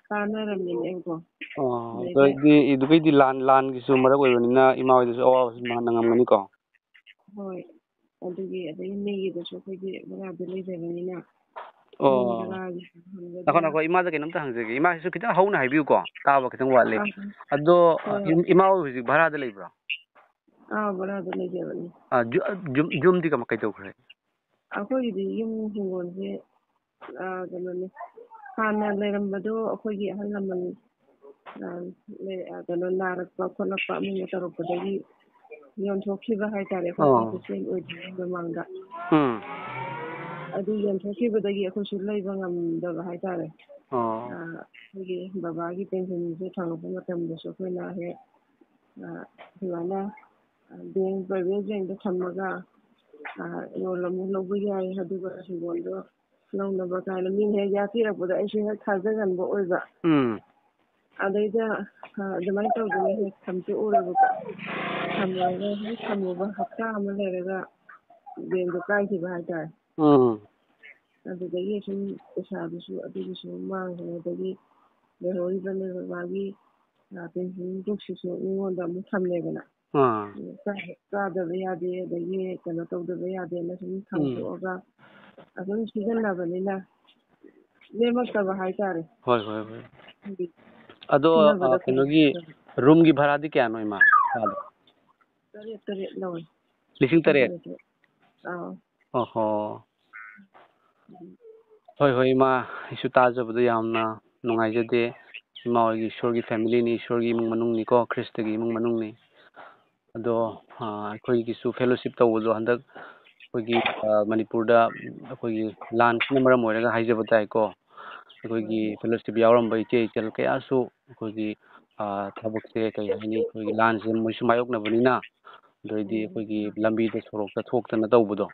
ꯇꯥꯟꯅꯔꯝꯃꯤꯅꯦꯕꯀꯣ꯫ ꯑꯣ, ꯑꯗꯩꯗ ꯑꯗꯨꯗꯤ, ꯑꯗꯨꯒꯤꯗꯤ ꯂꯥꯟ, ꯂꯥꯟꯒꯤꯁꯨ ꯃꯔꯛ ꯑꯣꯏꯕꯅꯤꯅ ꯏꯃꯥ ꯍꯣꯏꯗꯁꯨ ꯑꯋꯥꯕꯁꯨ ꯅꯪꯉꯝꯒꯅꯤꯀꯣ? ꯍꯣꯏ, ꯑꯗꯨꯒꯤ, ꯑꯗꯒꯤ ꯃꯤꯒꯤꯗꯁꯨ ꯑꯩꯈꯣꯏꯗꯤ ꯚꯔꯥꯗ ꯂꯩꯖꯕꯅꯤꯅ, ꯑꯣ꯫ ꯌꯨꯝ ꯚꯔꯥꯒꯤ ꯍꯪꯒꯗ꯭ꯔꯥ? ꯉꯥꯏꯈꯣ, ꯉꯥꯏꯈꯣ, ꯏꯃꯥꯗ ꯀꯩꯅꯣꯝꯇ ꯍꯪꯖꯒꯦ꯫ ꯏꯃꯥꯁꯤꯁꯨ ꯈꯤꯇꯪ ꯍꯧꯅ ꯍꯥꯏꯕꯤꯌꯨꯀꯣ, ꯇꯥꯕ ꯈꯤꯇꯪ ꯋꯥꯠꯂꯤ꯫ ꯑꯥ, ꯑꯗꯣ, ꯍꯣꯏ, ꯍꯣꯏ꯫ ꯏꯝ-, ꯏꯃꯥ ꯍꯣꯏ ꯍꯧꯖꯤꯛ ꯚꯔꯥꯗ ꯂꯩꯕ꯭ꯔꯣ? ꯑꯥ, ꯚꯔꯥꯗ ꯂꯩꯖꯕꯅꯤ꯫ ꯑꯥ, ꯌꯨ-, ꯌꯨꯝ, ꯌꯨꯝꯗꯤ ꯀꯃ-, ꯀꯩꯗꯧꯈ꯭ꯔꯦ? ꯑꯩꯈꯣꯏꯒꯤꯗꯤ ꯌꯨꯝ ꯍꯤꯡꯒꯣꯜꯁꯦ, ꯑꯥ, ꯀꯩꯅꯣꯅꯤ, ꯍꯥꯟꯅ ꯂꯩꯔꯝꯕꯗꯣ ꯑꯩꯈꯣꯏꯒꯤ ꯑꯍꯜ ꯂꯃꯟ, ꯑ, ꯂꯩ-, ꯑ, ꯀꯩꯅꯣ, ꯅꯥꯔꯛꯄ ꯈꯣꯠꯂꯛꯄ ꯑꯃ ꯑꯃ ꯇꯧꯔꯛꯄꯗꯒꯤ ꯌꯣꯟꯊꯣꯛꯈꯤꯕ ꯍꯥꯏꯇꯥꯔꯦ, ꯑꯩꯈꯣꯏ ꯑꯣ꯫ ꯈ꯭ꯔꯤꯁꯇꯦꯟ ꯑꯣꯏꯗ꯭ꯔꯤꯉꯩ ꯃꯃꯥꯡꯗ꯫ ꯎꯝ꯫ ꯑꯗꯨ ꯌꯣꯟꯊꯣꯛꯈꯤꯕꯗꯒꯤ ꯑꯩꯈꯣꯏꯁꯨ ꯂꯩꯕ ꯉꯝꯗꯕ ꯍꯥꯏꯇꯥꯔꯦ꯫ ꯑꯣ꯫ ꯑ, ꯑꯩꯈꯣꯏꯒꯤ ꯕꯕꯥꯒꯤ ꯄꯦꯟꯁꯤꯟꯁꯦ ꯐꯪꯉꯛꯄ ꯃꯇꯝꯗꯁꯨ ꯑꯩꯈꯣꯏꯅ ꯍꯦꯛ, ꯑ, ꯑꯗꯨꯃꯥꯏꯅ, ꯑ, ꯕꯦꯡ, ꯄ꯭ꯔꯥꯏꯚꯦꯠ ꯕꯦꯡꯗ ꯊꯝꯃꯒ, ꯑ, ꯂꯣꯟ ꯑꯃꯨꯛ ꯂꯧꯕ ꯌꯥꯏ, ꯑꯗꯨꯒ ꯍꯤꯡꯒꯣꯜꯗꯣ ꯂꯧꯅꯕ ꯀꯥꯏꯅ ꯃꯤꯅ ꯍꯦꯛ ꯌꯥꯄꯤꯔꯛꯄꯗ ꯑꯩꯁꯨ ꯍꯦꯛ ꯊꯥꯖꯒꯟꯕ ꯑꯣꯏꯕ꯫ ꯎꯝ꯫ ꯑꯗꯩꯗ, ꯑ, ꯑꯗꯨꯃꯥꯏꯅ ꯇꯧꯗꯅ ꯍꯦꯛ ꯊꯝꯗꯣꯛꯎꯔꯦꯕꯀꯣ꯫ ꯊꯝꯃꯒ ꯍꯦꯛ ꯊꯝꯃꯨꯕ ꯍꯞꯇꯥ ꯑꯃ ꯂꯩꯔꯒ ꯕꯦꯡꯗꯣ ꯀꯥꯏꯈꯤꯕ ꯍꯥꯏꯇꯥꯔꯦ꯫ ꯎꯝ꯫ ꯑꯗꯨꯗꯒꯤ ꯁꯨꯝ ꯄꯩꯁꯥꯗꯨꯁꯨ ꯑꯗꯨꯒꯤꯁꯨ ꯃꯥꯡꯈ꯭ꯔꯦ꯫ ꯑꯗꯒꯤ ꯂꯩꯍꯧꯔꯤꯕ ꯅꯣꯏ ꯕꯕꯥꯒꯤ, ꯑ, ꯄꯦꯟꯁꯤꯟ ꯕꯨꯛꯁꯤꯁꯨ ꯃꯤꯉꯣꯟꯗ ꯑꯃꯨꯛ ꯊꯝꯃꯦꯗꯅ꯫ ꯑꯥ꯫ ꯆꯥ-, ꯆꯥꯗꯕ ꯌꯥꯗꯦ, ꯑꯗꯒꯤ ꯀꯩꯅꯣ ꯇꯧꯗꯕ ꯌꯥꯗꯦꯅ ꯁꯨꯝ ꯎꯝ꯫ ꯊꯝꯗꯣꯛꯑꯒ ꯑꯗꯨꯝ ꯁꯤꯖꯤꯟꯅꯕꯅꯤꯅ ꯂꯦꯝꯃꯛꯇꯕ ꯍꯥꯏꯇꯥꯔꯦ꯫ ꯍꯣꯏ, ꯍꯣꯏ, ꯍꯣꯏ꯫ ꯍꯥꯏꯗꯤ ꯑꯗꯣ, ꯑ, ꯁꯤꯖꯤꯟꯅꯕꯗ ꯀꯩꯅꯣꯒꯤ ꯈꯨꯗꯣꯡ-, roomꯒꯤ ꯚꯔꯥꯗꯤ ꯀꯌꯥꯅꯣ, ꯏꯃꯥ? ꯊꯥꯗ? ꯇꯔꯦꯠ, ꯇꯔꯦꯠ ꯂꯧꯋꯦ꯫ ꯂꯤꯁꯤꯡ ꯇꯔꯦꯠ? ꯇꯔꯦꯠ, ꯇꯔꯦꯠ꯫ ꯑꯥꯎ꯫ ꯑꯣꯍꯣ꯫ ꯍꯣꯏ, ꯍꯣꯏ, ꯏꯃꯥ, ꯑꯩꯁꯨ ꯇꯥꯖꯕꯗ ꯌꯥꯝꯅ ꯅꯨꯡꯉꯥꯏꯖꯗꯦ꯫ ꯏꯃꯥ ꯍꯣꯏꯒꯤ ꯏꯁꯣꯔꯒꯤ familyꯅꯤ, ꯏꯁꯣꯔꯒꯤ ꯏꯃꯨꯡ ꯃꯅꯨꯡꯅꯤꯀꯣ, ꯈ꯭ꯔꯤꯁꯇꯒꯤ ꯏꯃꯨꯡ ꯃꯅꯨꯡꯅꯤ꯫ ꯑꯗꯣ, ꯑ, ꯑꯩꯈꯣꯏꯒꯤꯁꯨ fellowship ꯇꯧꯕꯗꯣ ꯍꯟꯗꯛ ꯑꯩꯈꯣꯏꯒꯤ, ꯑ, ꯃꯅꯤꯄꯨꯔꯗ ꯑꯩꯈꯣꯏꯒꯤ ꯂꯥꯟꯁꯤꯅ ꯃꯔꯝ ꯑꯣꯏꯔꯒ ꯍꯥꯏꯖꯕ ꯇꯥꯏꯀꯣ, ꯑꯩꯈꯣꯏꯒꯤ fellowship ꯌꯥꯎꯔꯝꯕ ꯏꯆꯦ ꯏꯆꯜ ꯀꯌꯥꯁꯨ ꯑꯩꯈꯣꯏꯒꯤ, ꯑ, ꯊꯕꯛꯁꯦ ꯀꯩ ꯍꯥꯏꯅꯤ, ꯑꯩꯈꯣꯏꯒꯤ ꯂꯥꯟꯁꯦ ꯃꯣꯏꯁꯨ ꯃꯥꯌꯣꯛꯅꯕꯅꯤꯅ, ꯑꯗꯩꯗꯤ ꯎꯝ꯫ ꯑꯩꯈꯣꯏꯒꯤ ꯂꯝꯕꯤꯗ ꯁꯣꯔꯣꯛꯇ ꯊꯣꯛꯇꯅ ꯇꯧꯕꯗꯣ,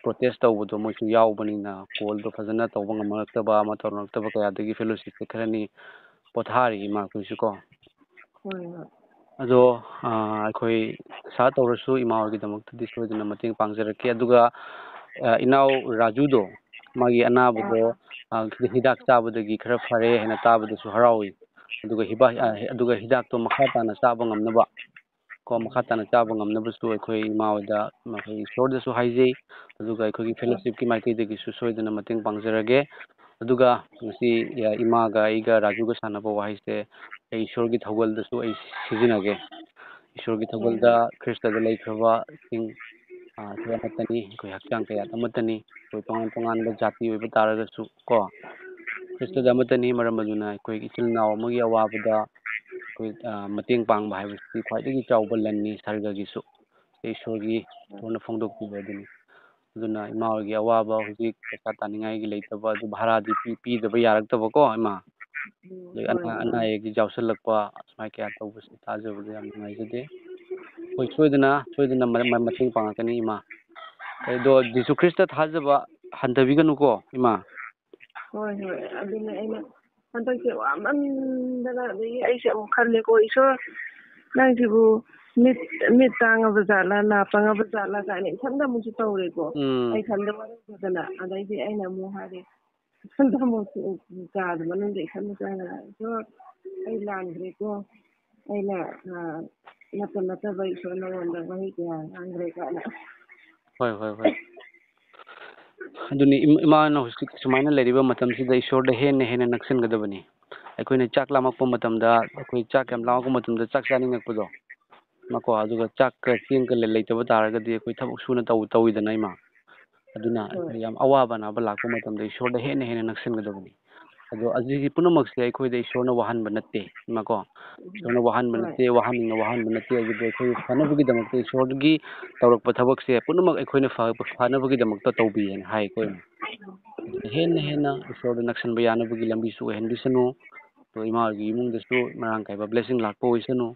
protest ꯇꯧꯕꯗꯣ ꯃꯣꯏꯁꯨ ꯌꯥꯎꯕꯅꯤꯅ callꯗꯣ ꯐꯖꯅ ꯇꯧꯕ ꯉꯝꯃꯛꯇꯕ, ꯑꯃ ꯇꯧꯔꯛꯇꯕ ꯀꯌꯥꯗꯒꯤ fellowshipꯁꯦ ꯈꯔꯅꯤ ꯄꯣꯊꯥꯔꯤ ꯏꯃꯥꯈꯣꯏꯁꯨ ꯀꯣ꯫ ꯍꯣꯏ, ꯍꯣꯏ꯫ ꯑꯗꯣ, ꯑ, ꯑꯩꯈꯣꯏ ꯑꯁꯥ ꯇꯧꯔꯁꯨ ꯏꯃꯥ ꯍꯣꯏꯒꯤꯗꯃꯛꯇꯗꯤ ꯁꯣꯏꯗꯅ ꯃꯇꯦꯡ ꯄꯥꯡꯖꯔꯛꯀꯦ꯫ ꯑꯗꯨꯒ, ꯑ, ꯏꯅꯥꯎ ꯔꯥꯖꯨꯗꯣ, ꯃꯥꯒꯤ ꯑꯅꯥꯕꯗꯣ, ꯑꯥ꯫ ꯑ, ꯍꯤꯗꯥꯛ ꯆꯥꯕꯗꯒꯤ ꯈꯔ ꯐꯔꯦ ꯍꯥꯏꯅ ꯇꯥꯕꯗꯁꯨ ꯍꯔꯥꯎꯏ꯫ ꯑꯗꯨꯒ ꯍꯤꯕꯥ-, ꯑ, ꯑꯗꯨꯒ ꯍꯤꯗꯥꯛꯇꯣ ꯃꯈꯥ ꯇꯥꯅ ꯆꯥꯕ ꯉꯝꯅꯕ ꯀꯣ, ꯃꯈꯥ ꯇꯥꯅ ꯆꯥꯕ ꯉꯝꯅꯕꯁꯨ ꯑꯩꯈꯣꯏ ꯏꯃꯥ ꯍꯣꯏꯗ, ꯑꯩꯈꯣꯏ ꯏꯁꯣꯔꯗꯁꯨ ꯍꯥꯏꯖꯩ, ꯑꯗꯨꯒ ꯑꯩꯈꯣꯏꯒꯤ fellowshipꯀꯤ ꯃꯥꯏꯀꯩꯗꯒꯤꯁꯨ ꯁꯣꯏꯗꯅ ꯃꯇꯦꯡ ꯄꯥꯡꯖꯔꯒꯦ꯫ ꯑꯗꯨꯒ ꯉꯁꯤ, ꯑ, ꯏꯃꯥꯒ ꯑꯩꯒ ꯔꯥꯖꯨꯒ ꯁꯥꯟꯅꯕ ꯋꯥꯍꯩꯁꯦ ꯑꯩ ꯏꯁꯣꯔꯒꯤ ꯊꯧꯒꯜꯗꯁꯨ ꯑꯩ ꯁꯤꯖꯤꯟꯅꯒꯦ꯫ ꯏꯁꯣꯔꯒꯤ ꯊꯧꯒꯜꯗ ꯎꯝ꯫ ꯈ꯭ꯔꯤꯁꯇꯗ ꯂꯩꯈ꯭ꯔꯕꯁꯤꯡ, ꯑ, ꯑꯩꯈꯣꯏ ꯑꯃꯠꯇꯅꯤ, ꯑꯩꯈꯣꯏ ꯍꯛꯆꯥꯡ ꯀꯌꯥꯠ ꯑꯃꯠꯇꯅꯤ, ꯑꯩꯈꯣꯏ ꯇꯣꯉꯥꯟ ꯇꯣꯉꯥꯟꯕ ꯖꯥꯇꯤ ꯑꯣꯏꯕ ꯇꯥꯔꯒꯁꯨ ꯀꯣ, ꯈ꯭ꯔꯤꯁꯇꯗ ꯑꯃꯠꯇꯅꯤ꯫ ꯃꯔꯝ ꯑꯗꯨꯅ ꯑꯩꯈꯣꯏ ꯏꯆꯤꯜ ꯏꯅꯥꯎ ꯑꯃꯒꯤ ꯑꯋꯥꯕꯗ ꯑꯩꯈꯣꯏ, ꯑ, ꯃꯇꯦꯡ ꯄꯥꯡꯕ ꯍꯥꯏꯕꯁꯤ ꯈ꯭ꯋꯥꯏꯗꯒꯤ ꯆꯥꯎꯕ ꯂꯟꯅꯤ, ꯁꯔꯒꯒꯤꯁꯨ꯫ ꯏꯁꯣꯔꯒꯤ, ꯏꯁꯣꯔꯅ ꯐꯣꯡꯗꯣꯛꯄꯤꯕ ꯑꯗꯨꯅꯤ꯫ ꯑꯗꯨꯅ ꯏꯃꯥ ꯍꯣꯏꯒꯤ ꯑꯋꯥꯕ ꯍꯧꯖꯤꯛ ꯄꯩꯁꯥ ꯇꯥꯅꯤꯡꯉꯥꯏꯒꯤ ꯂꯩꯇꯕ, ꯑꯗꯨ ꯚꯔꯥꯗꯤ ꯄꯤ-, ꯄꯤꯗꯕ ꯌꯥꯔꯛꯇꯕꯀꯣ, ꯏꯃꯥ? ꯑꯗꯒꯤ ꯑꯅꯥ-, ꯍꯣꯏ, ꯍꯣꯏ꯫ ꯑꯅꯥ ꯑꯌꯦꯛ ꯌꯥꯎꯁꯜꯂꯛꯄ, ꯁꯨꯃꯥꯏꯅ ꯀꯌꯥ ꯇꯧꯕꯁꯦ ꯇꯥꯖꯕꯗ ꯌꯥꯝ ꯅꯨꯡꯉꯥꯏꯖꯗꯦ꯫ ꯑꯩꯈꯣꯏ ꯁꯣꯏꯗꯅ, ꯁꯣꯏꯗꯅ ꯃ-, ꯃ-, ꯃꯇꯦꯡ ꯄꯥꯡꯉꯛꯀꯅꯤ, ꯏꯃꯥ꯫ ꯑꯗꯣ ꯖꯤꯁꯨ ꯈ꯭ꯔꯤꯁꯇ ꯊꯥꯖꯕ ꯍꯟꯊꯕꯤꯒꯅꯨꯀꯣ, ꯏꯃꯥ꯫ ꯍꯣꯏ, ꯍꯣꯏ꯫ ꯑꯗꯨꯅ ꯑꯩꯅ ꯍꯟꯗꯛꯁꯦ ꯋꯥꯃꯟꯗꯅ, ꯑꯗꯒꯤ ꯑꯩꯁꯦ ꯑꯃꯨꯛ ꯈꯜꯂꯦꯀꯣ, "ꯏꯁꯣꯔ, ꯅꯪꯁꯤꯕꯨ ꯃꯤꯠ, ꯃꯤꯠ ꯇꯥꯡꯉꯕ ꯖꯥꯠꯂꯥ, ꯅꯥ ꯄꯪꯉꯕ ꯖꯥꯠꯂꯥ?" ꯀꯥꯏꯅ ꯏꯊꯟꯗ ꯑꯃꯨꯛꯁꯨ ꯇꯧꯔꯦꯀꯣ꯫ ꯎꯝ꯫ ꯑꯩ ꯏꯊꯟꯗ ꯋꯥꯔꯧꯗꯅ, ꯑꯗꯩꯗꯤ ꯑꯩꯅ ꯑꯃꯨꯛ ꯍꯥꯏꯔꯦ, ꯏꯊꯟꯗ ꯑꯃꯨꯛ ꯀꯥꯗ ꯃꯅꯨꯡꯗ ꯏꯊꯟꯗ ꯆꯪꯉꯒ, "ꯏꯁꯣꯔ, ꯑꯩ ꯂꯥꯟꯈ꯭ꯔꯦꯀꯣ꯫ ꯑꯩꯅ, ꯑ, ꯅꯠꯇ ꯅꯠꯇꯕ ꯏꯁꯣꯔ ꯅꯉꯣꯟꯗ ꯋꯥꯍꯩ ꯀꯌꯥ ꯉꯥꯡꯈ꯭ꯔꯦ" ꯀꯥꯏꯅ꯫ ꯍꯣꯏ, ꯍꯣꯏ, ꯍꯣꯏ꯫ ꯑꯗꯨꯅꯤ, ꯏꯃ-, ꯏꯃꯥꯅ ꯍꯧꯖꯤꯛ ꯁꯨꯃꯥꯏꯅ ꯂꯩꯔꯤꯕ ꯃꯇꯝꯁꯤꯗ ꯏꯁꯣꯔꯗ ꯍꯦꯟꯅ ꯍꯦꯟꯅ ꯅꯛꯁꯤꯟꯒꯗꯕꯅꯤ꯫ ꯑꯩꯈꯣꯏꯅ ꯆꯥꯛ ꯂꯥꯝꯃꯛꯄ ꯃꯇꯝꯗ, ꯑꯩꯈꯣꯏ ꯆꯥꯛ ꯌꯥꯝ ꯂꯥꯝꯃꯛꯄ ꯃꯇꯝꯗ ꯆꯥꯛ ꯆꯥꯅꯤꯡꯉꯛꯄꯗꯣ, ꯃꯀꯣ, ꯑꯗꯨꯒ ꯆꯥꯛꯀ ꯆꯦꯡꯒ ꯂꯩ-, ꯂꯩꯇꯕ ꯇꯥꯔꯒꯗꯤ ꯑꯩꯈꯣꯏ ꯊꯕꯛ ꯁꯨꯅ ꯇꯧ-, ꯇꯧꯋꯤꯗꯅ, ꯏꯃꯥ? ꯑꯗꯨꯅ ꯍꯣꯏ꯫ ꯑꯩꯈꯣꯏ ꯌꯥꯝ ꯑꯋꯥꯕ ꯑꯅꯥꯕ ꯂꯥꯛꯄ ꯃꯇꯝꯗ ꯏꯁꯣꯔꯗ ꯍꯦꯟꯅ ꯍꯦꯟꯅ ꯅꯛꯁꯤꯟꯒꯗꯕꯅꯤ꯫ ꯑꯗꯣ ꯑꯁꯤꯒꯤ ꯄꯨꯝꯅꯃꯛꯁꯦ ꯑꯩꯈꯣꯏꯗ ꯏꯁꯣꯔꯅ ꯋꯥꯍꯟꯕ ꯅꯠꯇꯦ, ꯏꯃꯥꯀꯣ꯫ ꯏꯁꯣꯔꯅ ꯋꯥꯍꯟꯕ ꯍꯣꯏ꯫ ꯅꯠꯇꯦ, ꯋꯥꯍꯟꯅꯤꯡꯅ ꯋꯥꯍꯟꯕ ꯅꯠꯇꯦ꯫ ꯑꯗꯨꯕꯨ ꯑꯩꯈꯣꯏ ꯐꯅꯕꯒꯤꯗꯃꯛꯇ ꯏꯁꯣꯔꯒꯤ ꯇꯧꯔꯛꯄ ꯊꯕꯛꯁꯦ ꯄꯨꯝꯅꯃꯛ ꯑꯩꯈꯣꯏꯅ ꯐ-, ꯐꯅꯕꯒꯤꯗꯃꯛꯇ ꯇꯧꯕꯤꯌꯦꯅ ꯍꯥꯏ ꯑꯩꯈꯣꯏꯅ꯫ ꯑꯗꯨꯅ ꯍꯦꯟꯅ ꯍꯦꯟꯅ ꯏꯁꯣꯔꯗ ꯅꯛꯁꯟꯕ ꯌꯥꯅꯕꯒꯤ ꯂꯝꯕꯤꯁꯨ ꯑꯣꯏꯍꯟꯕꯤꯁꯅꯨ꯫ ꯑꯗꯣ ꯏꯃꯥ ꯍꯣꯏꯒꯤ ꯏꯃꯨꯡꯗꯁꯨ ꯃꯔꯥꯡ ꯀꯥꯏꯕ blessing ꯂꯥꯛꯄ ꯑꯣꯏꯁꯅꯨ꯫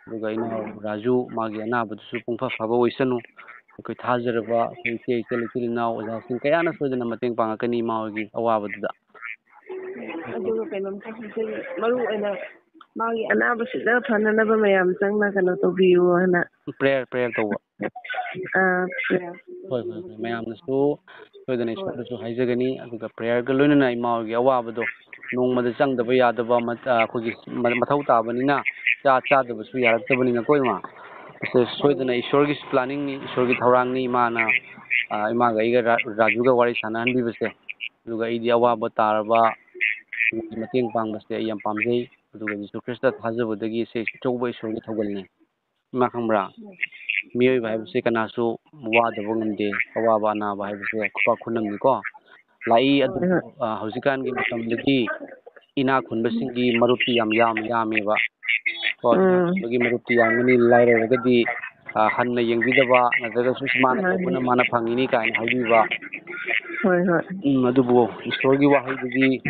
ꯑꯗꯨꯒ ꯏꯅꯥꯎ ꯔꯥꯖꯨ, ꯃꯥꯒꯤ ꯑꯅꯥꯕꯗꯨꯁꯨ ꯄꯨꯡꯐ ꯐꯕ ꯑꯣꯏꯁꯅꯨ꯫ ꯑꯩꯈꯣꯏ ꯊꯥꯖꯔꯕ ꯑꯩꯈꯣꯏ ꯏꯆꯦ, ꯏꯆꯜ, ꯏꯆꯤꯜ ꯏꯅꯥꯎ, ꯑꯣꯖꯥꯁꯤꯡ ꯀꯌꯥꯅ ꯁꯣꯏꯗꯅ ꯃꯇꯦꯡ ꯄꯥꯡꯉꯛꯀꯅꯤ ꯏꯃꯥ ꯍꯣꯏꯒꯤ ꯑꯋꯥꯕꯗꯨꯗ꯫ ꯑꯗꯨꯒ ꯀꯩꯅꯣꯝꯇ ꯍꯥꯏꯖꯒꯦ, ꯃꯔꯨ ꯑꯣꯏꯅ ꯃꯥꯒꯤ ꯑꯅꯥꯕꯁꯤꯗ ꯐꯅꯅꯕ ꯃꯌꯥꯝ ꯆꯪꯅ ꯀꯩꯅꯣ ꯇꯧꯕꯤꯌꯨ ꯍꯥꯏꯅ꯫ Prayer, prayer ꯇꯧꯕ꯫ ꯑꯥ, prayer꯫ ꯍꯣꯏ, ꯍꯣꯏ, ꯍꯣꯏ꯫ ꯃꯌꯥꯝꯅꯁꯨ ꯁꯣꯏꯗꯅ ꯍꯣꯏ꯫ ꯏꯁꯣꯔꯗꯁꯨ ꯍꯥꯏꯖꯒꯅꯤ, ꯑꯗꯨꯒ prayer ꯒ ꯂꯣꯏꯅꯅ ꯏꯃꯥ ꯍꯣꯏꯒꯤ ꯑꯋꯥꯕꯗꯣ ꯅꯣꯡꯃꯗ ꯆꯪꯗꯕ ꯌꯥꯗꯕ ꯃ-, ꯑ, ꯑꯩꯈꯣꯏꯒꯤ ꯃ-, ꯃꯊꯧ ꯇꯥꯕꯅꯤꯅ, ꯆꯥ ꯆꯥꯗꯕꯁꯨ ꯌꯥꯔꯛꯇꯕꯅꯤꯅꯀꯣ, ꯏꯃꯥ꯫ ꯃꯁꯤ ꯁꯣꯏꯗꯅ ꯍꯣꯏ꯫ ꯏꯁꯣꯔꯒꯤ planning ꯅꯤ, ꯏꯁꯣꯔꯒꯤ ꯊꯧꯔꯥꯡꯅꯤ꯫ ꯏꯃꯥꯅ, ꯑ, ꯏꯃꯥꯒ ꯑꯩꯒ ꯔꯥ-, ꯔꯥꯖꯨꯒ ꯋꯥꯔꯤ ꯁꯥꯟꯅꯍꯟꯕꯤꯕꯁꯦ, ꯑꯗꯨꯒ ꯑꯩꯗꯤ ꯑꯋꯥꯕ ꯇꯥꯔꯕ ꯃꯇꯦꯡ ꯄꯥꯡꯕꯁꯦ ꯑꯩ ꯌꯥꯝ ꯄꯥꯝꯖꯩ꯫ ꯑꯗꯨꯒ ꯖꯤꯁꯨ ꯈ꯭ꯔꯤꯁꯇ ꯊꯥꯖꯕꯗꯒꯤ ꯁꯤ ꯑꯆꯧꯕ ꯏꯁꯣꯔꯒꯤ ꯊꯧꯒꯜꯅꯤ꯫ ꯏꯃꯥ, ꯈꯪꯕ꯭ꯔꯥ? ꯃꯤꯑꯣꯏꯕ ꯍꯥꯏꯕꯁꯦ ꯀꯅꯥꯁꯨ ꯋꯥꯗꯕ ꯉꯝꯗꯦ꯫ ꯑꯋꯥꯕ ꯑꯅꯥꯕ ꯍꯥꯏꯕꯁꯦ ꯈꯨꯄꯥꯛ ꯈꯨꯅꯝꯅꯤꯀꯣ꯫ ꯂꯥꯛꯏ꯫ ꯑꯗꯨꯕꯨ, ꯍꯣꯏ, ꯍꯣꯏ꯫ ꯑ, ꯍꯧꯖꯤꯛꯀꯥꯟꯒꯤ ꯃꯇꯝꯗꯗꯤ ꯏꯅꯥꯛ ꯈꯨꯟꯕꯁꯤꯡꯒꯤ ꯃꯔꯨꯞꯇꯤ ꯌꯥꯝ ꯌꯥꯝ ꯌꯥꯝꯃꯦꯕ꯫ ꯀꯣ, ꯏꯅꯥꯛ ꯎꯝ꯫ ꯈꯨꯟꯕꯒꯤ ꯃꯔꯨꯞꯇꯤ ꯌꯥꯝꯒꯅꯤ, ꯂꯥꯏꯔꯔꯒꯗꯤ, ꯑ, ꯍꯟꯅ ꯌꯦꯡꯕꯤꯗꯕ, ꯅꯠꯇ꯭ꯔꯒꯁꯨ ꯃꯥꯅ ꯃꯥꯅꯤ꯫ ꯇꯧꯕꯅ ꯃꯥꯅ ꯐꯪꯉꯤꯅꯤ ꯀꯥꯏꯅ ꯍꯥꯏꯕꯤꯕ꯫ ꯍꯣꯏ, ꯍꯣꯏ꯫ ꯎꯝ, ꯑꯗꯨꯕꯨ ꯏꯁꯣꯔꯒꯤ ꯋꯥꯍꯩꯗꯗꯤ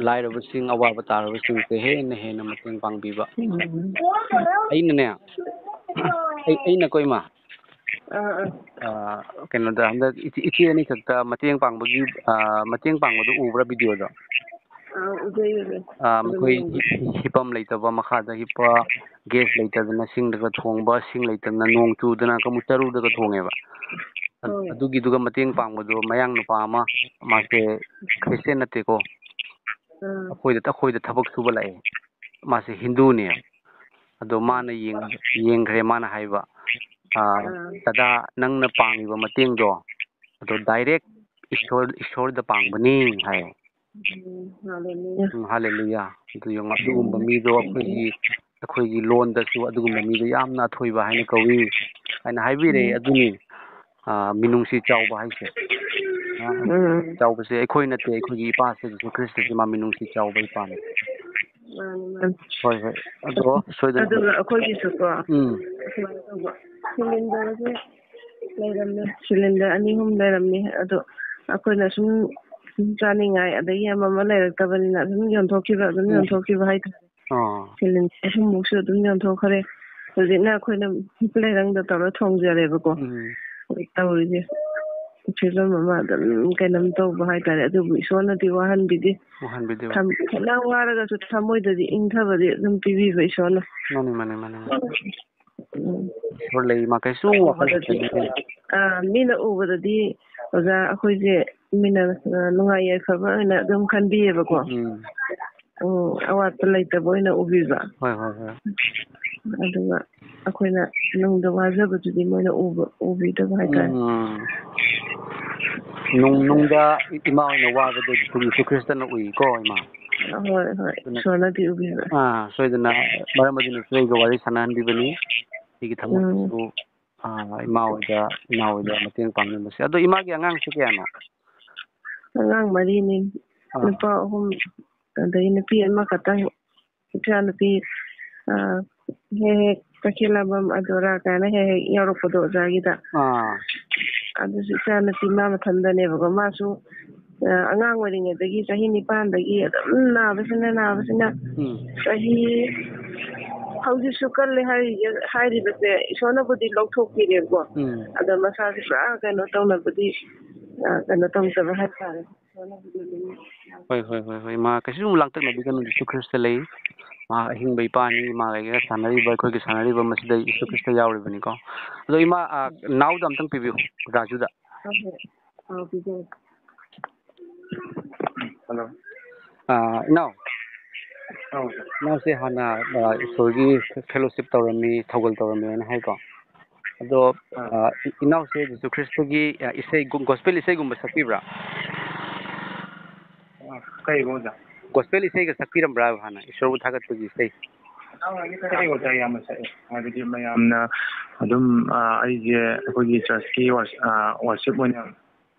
ꯂꯥꯏꯔꯕꯁꯤꯡ, ꯑꯋꯥꯕ ꯇꯥꯔꯕꯁꯤꯡꯁꯦ ꯍꯦꯟꯅ ꯍꯦꯟꯅ ꯃꯇꯦꯡ ꯄꯥꯡꯕꯤꯕ꯫ ꯎꯝ꯫ ꯑꯩꯅꯅꯦ, ꯑꯩ, ꯑꯩꯅꯀꯣ ꯏꯃꯥ, ꯑꯥ, ꯑꯥ꯫ ꯑ, ꯀꯩꯅꯣꯗ ꯍꯟꯗꯛ ꯏꯆꯦ, ꯏꯆꯦ ꯑꯅꯤꯈꯛꯇ ꯃꯇꯦꯡ ꯄꯥꯡꯕꯒꯤ, ꯑ, ꯃꯇꯦꯡ ꯄꯥꯡꯕꯗꯨ ꯎꯕ꯭ꯔꯥ videoꯗꯣ? ꯑꯥ, ꯎꯖꯩ, ꯎꯖꯩ꯫ ꯑ, ꯑꯗꯨꯝ ꯃꯈꯣꯏ ꯌꯦꯡꯉꯤ꯫ ꯍꯤ-, ꯍꯤꯞꯐꯝ ꯂꯩꯇꯕ, ꯃꯈꯥꯗ ꯍꯤꯞꯄ, gas ꯂꯩꯇꯗꯅ ꯁꯤꯡꯗꯒ ꯊꯣꯡꯕ, ꯁꯤꯡ ꯂꯩꯇꯗꯅ ꯅꯣꯡ ꯆꯨꯗꯅ ꯑꯃꯨꯛ ꯆꯔꯨꯗꯒ ꯊꯣꯡꯉꯦꯕ꯫ ꯑ-, ꯍꯣꯏ꯫ ꯑꯗꯨꯒꯤꯗꯨꯒ ꯃꯇꯦꯡ ꯄꯥꯡꯕꯗꯣ ꯃꯌꯥꯡ ꯅꯨꯄꯥ ꯑꯃ, ꯃꯥꯁꯦ Christian ꯅꯠꯇꯦꯀꯣ꯫ ꯑꯥ꯫ ꯑꯩꯈꯣꯏꯗ, ꯑꯩꯈꯣꯏꯗ ꯊꯕꯛ ꯁꯨꯕ ꯂꯥꯛꯑꯦ꯫ ꯃꯥꯁꯦ ꯍꯤꯟꯗꯨꯅꯦ꯫ ꯑꯗꯣ ꯃꯥꯅ ꯌꯦꯡ-, ꯌꯦꯡꯈ꯭ꯔꯦ, ꯃꯥꯅ ꯍꯥꯏꯕ, ꯑꯥ, ꯑꯥ꯫ "ꯗꯗꯥ, ꯅꯪꯅ ꯄꯥꯡꯉꯤꯕ ꯃꯇꯦꯡꯗꯣ, ꯑꯗꯣ direct ꯏꯁꯣꯔ, ꯏꯁꯣꯔꯗ ꯄꯥꯡꯕꯅꯤ" ꯍꯥꯏ꯫ ꯎꯝ, ꯍꯜꯂꯦꯂꯨꯌꯥ꯫ ꯎꯝ, ꯍꯜꯂꯦꯂꯨꯌꯥ꯫ ꯑꯗꯨ ꯌꯦꯡꯉꯣ, ꯑꯗꯨꯒꯨꯝꯕ ꯎꯝ꯫ ꯃꯤꯗꯣ ꯑꯩꯈꯣꯏꯒꯤ, ꯑꯩꯈꯣꯏꯒꯤ ꯂꯣꯟꯗꯁꯨ ꯑꯗꯨꯒꯨꯝꯕ ꯃꯤꯗꯣ ꯌꯥꯝꯅ ꯑꯊꯣꯏꯕ ꯍꯥꯏꯅ ꯀꯧꯏ ꯍꯥꯏꯅ ꯍꯥꯏꯕꯤꯔꯛꯑꯦ꯫ ꯎꯝ꯫ ꯑꯗꯨꯅꯤ, ꯑꯥ, ꯃꯤꯅꯨꯡꯁꯤ ꯆꯥꯎꯕ ꯍꯥꯏꯁꯦ꯫ ꯑꯥ, ꯎꯝ꯫ ꯆꯥꯎꯕꯁꯦ ꯑꯩꯈꯣꯏ ꯅꯠꯇꯦ, ꯑꯩꯈꯣꯏꯒꯤ ꯏꯄꯥꯁꯦ ꯖꯤꯁꯨ ꯈ꯭ꯔꯤꯁꯇꯁꯦ ꯃꯥ ꯃꯤꯅꯨꯡꯁꯤ ꯆꯥꯎꯕ ꯏꯄꯥꯅꯤ꯫ ꯃꯥꯅꯤ, ꯃꯥꯅꯤ꯫ ꯍꯣꯏ, ꯍꯣꯏ꯫ ꯑꯗꯣ ꯁꯣꯏꯗꯅ ꯑꯗꯨꯒ ꯑꯩꯈꯣꯏꯒꯤꯁꯨꯀꯣ, ꯎꯝ꯫ ꯁꯨꯃꯥꯏꯅ ꯇꯧꯕ, cylinderꯁꯦ ꯂꯩꯔꯝꯃꯦ, cylinder ꯑꯅꯤ ꯑꯍꯨꯝ ꯂꯩꯔꯝꯃꯦ꯫ ꯑꯗꯣ ꯑꯩꯈꯣꯏꯅ ꯁꯨꯝ, ꯁꯨꯝ ꯆꯥꯅꯤꯡꯉꯥꯏ, ꯑꯗꯒꯤ ꯑꯃ ꯑꯃ ꯂꯩꯔꯛꯇꯕꯅꯤꯅ ꯑꯗꯨꯝ ꯌꯣꯟꯊꯣꯛꯈꯤꯕ, ꯑꯗꯨꯝ ꯎꯝ꯫ ꯌꯣꯟꯊꯣꯛꯈꯤꯕ ꯍꯥꯏꯇꯥꯔꯦ꯫ ꯑꯥ꯫ Cylinder ꯑꯍꯨꯝꯃꯨꯛꯁꯨ ꯑꯗꯨꯝ ꯌꯣꯟꯊꯣꯛꯈ꯭ꯔꯦ꯫ ꯍꯧꯖꯤꯛꯅ ꯑꯩꯈꯣꯏꯅ ꯂꯩꯔꯪꯗ ꯇꯧꯔ ꯊꯣꯡꯖꯔꯦꯕꯀꯣ꯫ ꯎꯝ꯫ ꯍꯧꯖꯤꯛ ꯇꯧꯔꯤꯁꯦ ꯐꯤꯕꯝ ꯑꯃ ꯑꯗꯨꯝ ꯀꯩꯅꯣꯝ ꯇꯧꯕ ꯍꯥꯏꯇꯥꯔꯦ꯫ ꯑꯗꯨꯕꯨ ꯏꯁꯣꯔꯅꯗꯤ ꯋꯥꯍꯟꯕꯤꯗꯦ꯫ ꯋꯥꯍꯟꯕꯤꯗꯦ꯫ ꯊꯝ-, ꯐꯅ ꯋꯥꯔꯒꯁꯨ ꯊꯃꯣꯏꯗꯗꯤ ꯏꯪꯊꯕꯗꯤ ꯑꯗꯨꯝ ꯄꯤꯕꯤꯕ ꯏꯁꯣꯔꯅ꯫ ꯃꯥꯅꯤ, ꯃꯥꯅꯤ, ꯃꯥꯅꯤ, ꯃꯥꯅꯤ꯫ ꯎꯝ꯫ ꯏꯁꯣꯔ ꯂꯩ ꯃꯥ ꯀꯩꯁꯨ ꯋꯥꯈꯜ ꯎꯕꯗꯗꯤ, ꯈꯟꯕꯤꯗꯦ꯫ ꯑꯥ, ꯃꯤꯅ ꯎꯕꯗꯗꯤ ꯑꯣꯖꯥ ꯑꯩꯈꯣꯏꯁꯦ ꯃꯤꯅ, ꯑ, ꯅꯨꯡꯉꯥꯏ ꯌꯥꯏꯐꯕ ꯑꯣꯏꯅ ꯑꯗꯨꯝ ꯈꯟꯕꯤꯌꯦꯕꯀꯣ꯫ ꯎꯝ꯫ ꯎꯝ, ꯑꯋꯥꯠꯄ ꯂꯩꯇꯕ ꯑꯣꯏꯅ ꯎꯕꯤꯕ꯫ ꯍꯣꯏ, ꯍꯣꯏ, ꯍꯣꯏ꯫ ꯑꯗꯨꯒ ꯑꯩꯈꯣꯏꯅ ꯅꯨꯡꯗ ꯋꯥꯖꯕꯗꯨꯗꯤ ꯃꯣꯏꯅ ꯎꯕ, ꯎꯕꯤꯗꯕ ꯍꯥꯏꯇꯥꯔꯦ꯫ ꯎꯝ꯫ ꯅꯨꯡ-, ꯅꯨꯡꯗ ꯏꯃꯥ ꯍꯣꯏꯅ ꯋꯥꯕꯗꯣ ꯖꯤꯁꯨ ꯈ꯭ꯔꯤꯁꯇꯅ ꯎꯏꯀꯣ, ꯏꯃꯥ꯫ ꯍꯣꯏ, ꯍꯣꯏ꯫ ꯑꯗꯨꯅ ꯏꯁꯣꯔꯅꯗꯤ ꯎꯕꯤꯕ꯫ ꯑꯥ, ꯁꯣꯏꯗꯅ ꯃꯔꯝ ꯑꯗꯨꯅ ꯏꯆꯦꯒ ꯋꯥꯔꯤ ꯁꯥꯟꯅꯍꯟꯕꯤꯕꯅꯤ꯫ ꯑꯩꯒꯤ ꯊꯃꯣꯏꯗꯁꯨ, ꯎꯝ꯫ ꯑꯥ, ꯏꯃꯥ ꯍꯣꯏꯗ, ꯏꯅꯥꯎ ꯍꯣꯏꯗ ꯃꯇꯦꯡ ꯄꯥꯡꯅꯕꯁꯦ꯫ ꯑꯗꯣ ꯏꯃꯥꯒꯤ ꯑꯉꯥꯡꯁꯦ ꯀꯌꯥꯅꯣ? ꯑꯉꯥꯡ ꯃꯔꯤꯅꯤ꯫ ꯑꯥ꯫ ꯅꯨꯄꯥ ꯑꯍꯨꯝ, ꯑꯗꯒꯤ ꯅꯨꯄꯤ ꯑꯃꯈꯛꯇꯪ꯫ ꯏꯆꯥꯅꯨꯄꯤ, ꯑꯥ, ꯍꯦꯛ ꯍꯦꯛ ꯇꯈꯦꯜꯂꯝꯕꯝ ꯑꯗꯨꯔꯥ ꯀꯥꯏꯅ ꯍꯦꯛ ꯍꯦꯛ ꯌꯥꯎꯔꯛꯄꯗꯣ ꯑꯣꯖꯥꯒꯤꯗ꯫ ꯑꯥ꯫ ꯑꯗꯨꯁꯨ ꯏꯆꯥꯅꯨꯄꯤ ꯃꯥ ꯃꯊꯟꯗꯅꯦꯕꯀꯣ꯫ ꯃꯥꯁꯨ, ꯑꯥ, ꯑꯉꯥꯡ ꯑꯣꯏꯔꯤꯉꯩꯗꯒꯤ ꯆꯍꯤ ꯅꯤꯄꯥꯟꯗꯒꯤ ꯑꯗꯨꯝ ꯅꯥꯕꯁꯤꯅ, ꯅꯥꯕꯁꯤꯅ ꯎꯝ꯫ ꯆꯍꯤ ꯍꯧꯖꯤꯛꯁꯨ ꯀꯜꯂꯦ ꯍꯥꯏꯔꯤꯁꯦ, ꯍꯥꯏꯔꯤꯕꯁꯦ ꯏꯁꯣꯔꯅꯕꯨꯗꯤ ꯂꯧꯊꯣꯛꯄꯤꯔꯦꯕꯀꯣ꯫ ꯎꯝ꯫ ꯑꯗꯣ ꯃꯁꯥꯁꯦ ꯄꯨꯔꯥ ꯀꯩꯅꯣ ꯇꯧꯅꯕꯗꯤ, ꯑꯥ, ꯀꯩꯅꯣ ꯇꯧꯗꯕ ꯍꯥꯏꯇꯥꯔꯦ꯫ ꯍꯣꯏ, ꯍꯣꯏ, ꯍꯣꯏ, ꯍꯣꯏ꯫ ꯃꯥ ꯀꯩꯁꯨ ꯂꯥꯡꯇꯛꯅꯕꯤꯒꯅꯨ, ꯖꯤꯁꯨ ꯈ꯭ꯔꯤꯁꯇ ꯂꯩ꯫ ꯃꯥ ꯑꯍꯤꯡꯕ ꯏꯄꯥꯅꯤ, ꯃꯥ ꯂꯩꯔꯒ ꯁꯥꯟꯅꯔꯤꯕ, ꯑꯩꯈꯣꯏꯒ ꯁꯥꯟꯅꯔꯤꯕ ꯃꯁꯤꯗ ꯖꯤꯁꯨ ꯈ꯭ꯔꯤꯁꯇ ꯌꯥꯎꯔꯤꯕꯅꯤꯀꯣ꯫ ꯑꯗꯣ ꯏꯃꯥ, ꯑ, ꯅꯥꯎꯗ ꯑꯝꯇꯪ ꯄꯤꯕꯤꯌꯨ, ꯔꯥꯖꯨꯗ꯫ ꯍꯣꯏ, ꯍꯣꯏ꯫ ꯑ, ꯄꯤꯖꯔꯦ꯫ ꯍꯜꯂꯣ꯫ ꯑ, ꯏꯅꯥꯎ꯫ ꯑꯧ, ꯁꯥꯔ꯫ ꯏꯅꯥꯎꯁꯦ ꯍꯥꯟꯅ, ꯑ, ꯏꯁꯣꯔꯒꯤ ꯐꯦꯂꯣꯁꯤꯞ ꯇꯧꯔꯝꯃꯤ, ꯊꯧꯒꯜ ꯇꯧꯔꯝꯃꯤ ꯍꯥꯏꯅ ꯍꯥꯏꯀꯣ꯫ ꯑꯗꯣ, ꯑꯥ꯫ ꯑ, ꯏ-, ꯏꯅꯥꯎꯁꯦ ꯖꯤꯁꯨ ꯈ꯭ꯔꯤꯁꯇꯒꯤ, ꯑ, ꯏꯁꯩ, ꯒꯣ-, ꯒꯣꯁꯄꯦꯜ ꯏꯁꯩꯒꯨꯝꯕ ꯁꯛꯄꯤꯕ꯭ꯔꯥ? ꯑ, ꯀꯩꯕ ꯑꯣꯖꯥ? ꯒꯣꯁꯄꯦꯜ ꯏꯁꯩꯒ ꯁꯛꯄꯤꯔꯝꯕ꯭ꯔꯥ ꯍꯥꯟꯅ, ꯏꯁꯣꯔꯕꯨ ꯊꯥꯒꯠꯄꯒꯤ ꯏꯁꯩ? ꯁꯛꯑꯦ ꯑꯣꯖꯥ, ꯌꯥꯝꯅ ꯁꯛꯑꯦ꯫ ꯍꯥꯏꯕꯗꯤ ꯃꯌꯥꯝꯅ ꯑꯗꯨꯝ, ꯑ, ꯑꯩꯁꯦ ꯑꯩꯈꯣꯏꯒꯤ ꯆꯔꯆꯀꯤ ꯋꯥꯔꯁ-, ꯑ, ꯋꯥꯔꯁꯤꯞ ꯑꯣꯏꯅ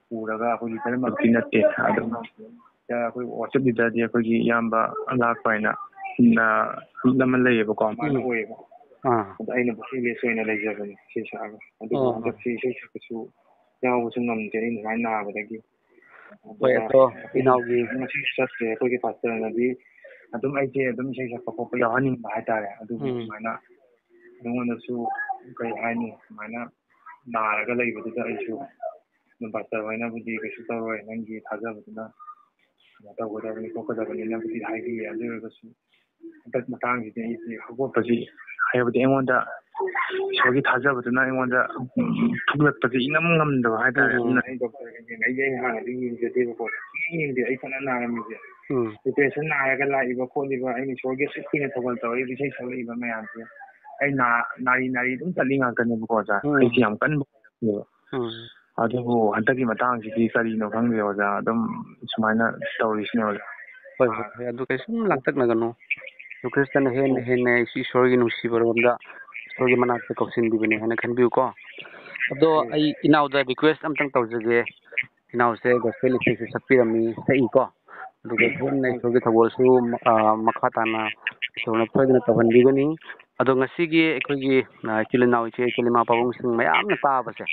ꯄꯨꯔꯒ ꯑꯩꯈꯣꯏꯒꯤ ꯈꯔꯃꯛꯇꯤ ꯅꯠꯇꯦ꯫ ꯑꯗꯨꯝ ꯑꯩꯈꯣꯏ ꯋꯥꯔꯁꯤꯞ ꯂꯤꯗꯔꯗꯤ ꯑꯩꯈꯣꯏꯒꯤ ꯏꯌꯥꯝꯕ ꯂꯥꯛꯄ ꯍꯥꯏꯅ, ꯑ, ꯑꯃ ꯂꯩꯌꯦꯕꯀꯣ, ꯃꯥꯅ ꯎꯝ꯫ ꯑꯣꯏꯌꯦꯕ꯫ ꯑꯥ꯫ ꯑꯗꯣ ꯑꯩꯅ ꯚꯣꯀꯦꯂꯤꯁ ꯑꯣꯏꯅ ꯂꯩꯖꯕꯅꯦ ꯏꯁꯩ ꯁꯛꯑꯒ꯫ ꯑꯗꯨꯕꯨ ꯑꯣ, ꯑꯣ꯫ ꯍꯟꯗꯛꯁꯤ ꯏꯁꯩ ꯁꯛꯄꯁꯨ ꯌꯥꯎꯕꯁꯨ ꯉꯝꯗꯦ, ꯑꯩ ꯅꯍꯥꯟ ꯅꯥꯕꯗꯒꯤ꯫ ꯍꯣꯏ, ꯑꯗꯨꯒ ꯑꯗꯣ ꯑꯩꯈꯣꯏ ꯏꯅꯥꯎꯒꯤ ꯉꯁꯤꯁꯨ ꯆꯠꯇ꯭ꯔꯦ꯫ ꯑꯩꯈꯣꯏꯒꯤ ꯄꯥꯁꯇꯔꯅꯗꯤ ꯑꯗꯨꯝ ꯑꯩꯁꯦ ꯑꯗꯨꯝ ꯏꯁꯩ ꯁꯛꯄ ꯈꯣꯠꯄ ꯌꯥꯎꯍꯟꯅꯤꯡꯕ ꯍꯥꯏꯇꯥꯔꯦ꯫ ꯑꯗꯨꯕꯨ ꯎꯝ꯫ ꯁꯨꯃꯥꯏꯅ ꯑꯩꯉꯣꯟꯗꯁꯨ ꯀꯩ ꯍꯥꯏꯅꯤ, ꯁꯨꯃꯥꯏꯅ ꯅꯥꯔꯒ ꯂꯩꯕꯗꯨꯗ ꯑꯩꯁꯨ ꯑꯗꯨꯝ ꯄꯥꯁꯇꯔ ꯍꯣꯏꯅꯕꯨꯗꯤ ꯀꯩꯁꯨ ꯇꯧꯔꯣꯏ, ꯅꯪꯒꯤ ꯊꯥꯖꯕꯗꯨꯅ ꯀꯩꯅꯣ ꯇꯧꯒꯗꯕꯅꯤ ꯈꯣꯠꯀꯗꯕꯅꯤꯅꯕꯨꯗꯤ ꯍꯥꯏꯕꯤꯌꯦ꯫ ꯑꯗꯨ ꯑꯣꯏꯔꯒꯁꯨ ꯍꯟꯗꯛ ꯃꯇꯥꯡꯁꯤꯗꯤ ꯑꯩꯁꯦ ꯍꯧꯒꯠꯄꯁꯤ, ꯍꯥꯏꯕꯗꯤ ꯑꯩꯉꯣꯟꯗ ꯏꯁꯣꯔꯒꯤ ꯊꯥꯖꯕꯗꯨꯅ ꯑꯩꯉꯣꯟꯗ, ꯎꯝ, ꯐꯨꯒꯠꯄꯁꯦ ꯏꯅꯝ ꯉꯝꯗꯕ ꯍꯥꯏꯇꯥꯔꯦ꯫ ꯎꯝ꯫ ꯑꯗꯨꯅ ꯑꯩ ꯗꯣꯛꯇꯔꯒ ꯌꯦꯡꯉꯩꯁꯦ ꯑꯩ ꯍꯥꯟꯅꯗꯤ ꯌꯦꯡꯖꯗꯦꯕꯀꯣ꯫ ꯁꯨꯡꯌꯦꯡ ꯌꯦꯡꯗꯦ꯫ ꯑꯩ ꯐꯅ ꯅꯥꯔꯝꯃꯤꯁꯦ꯫ ꯎꯝ꯫ ꯗꯤꯄ꯭ꯔꯦꯁꯟ ꯅꯥꯔꯒ ꯂꯥꯛꯏꯕ ꯈꯣꯠꯂꯤꯕ, ꯑꯩꯅ ꯏꯁꯣꯔꯒꯤ ꯑꯁꯨꯛ ꯀꯨꯏꯅ ꯊꯧꯒꯜ ꯇꯧꯔꯛꯏꯕ ꯏꯁꯩ ꯁꯛꯂꯛꯏꯕ ꯃꯌꯥꯝꯁꯦ ꯑꯩ ꯅꯥ-, ꯅꯥꯔꯤ ꯅꯥꯔꯤ ꯑꯗꯨꯝ ꯆꯠꯂꯤ ꯉꯥꯛꯇꯅꯦꯕꯀꯣ ꯑꯣꯖꯥ꯫ ꯎꯝ꯫ ꯑꯩꯁꯦ ꯌꯥꯝ ꯀꯟꯕ ꯑꯣꯏꯗꯦꯕ꯫ ꯎꯝ꯫ ꯑꯗꯨꯕꯨ ꯍꯟꯗꯛꯀꯤ ꯃꯇꯥꯡꯁꯤꯗꯤ ꯀꯔꯤꯅꯣ ꯈꯪꯗꯦ ꯑꯣꯖꯥ, ꯑꯗꯨꯝ ꯁꯨꯃꯥꯏꯅ ꯇꯧꯔꯤꯁꯤꯅꯦ ꯑꯣꯖꯥ꯫ ꯍꯣꯏ, ꯍꯣꯏ, ꯍꯣꯏ, ꯑꯗꯨ ꯀꯩꯁꯨꯝ ꯂꯥꯡꯇꯛꯅꯒꯅꯨ꯫ ꯖꯤꯁꯨ ꯈ꯭ꯔꯤꯁꯇꯅ ꯍꯦꯟꯅ ꯍꯦꯟꯅ ꯏꯁꯣꯔꯒꯤ ꯅꯨꯡꯁꯤꯕꯔꯣꯝꯗ, ꯏꯁꯣꯔꯒꯤ ꯃꯅꯥꯛꯇ ꯀꯧꯁꯤꯟꯕꯤꯕꯅꯦ ꯍꯥꯏꯅ ꯈꯟꯕꯤꯌꯨꯀꯣ꯫ ꯑꯗꯣ ꯎꯝ꯫ ꯑꯩ ꯏꯅꯥꯎꯗ ꯔꯤꯀ꯭ꯋꯦꯁ ꯑꯝꯇꯪ ꯇꯧꯖꯒꯦ꯫ ꯏꯅꯥꯎꯁꯦ ꯒꯣꯁꯄꯦꯜ ꯏꯁꯩꯁꯨ ꯁꯛꯄꯤꯔꯝꯃꯤ, ꯁꯛꯏꯀꯣ꯫ ꯑꯗꯨꯒ ꯍꯦꯟꯅ ꯏꯁꯣꯔꯒꯤ ꯊꯧꯒꯜꯁꯨ, ꯑ, ꯃꯈꯥ ꯇꯥꯅ ꯏꯁꯣꯔꯅ ꯁꯣꯏꯗꯅ ꯇꯧꯍꯟꯕꯤꯒꯅꯤ꯫ ꯑꯗꯣ ꯉꯁꯤꯒꯤ ꯑꯩꯈꯣꯏꯒꯤ, ꯑ, ꯏꯆꯤꯜ ꯏꯅꯥꯎ, ꯏꯆꯦ ꯏꯆꯤꯜ ꯏꯃꯥ ꯄꯥꯕꯨꯡꯁꯤꯡ ꯃꯌꯥꯝꯅ ꯇꯥꯕꯁꯦ,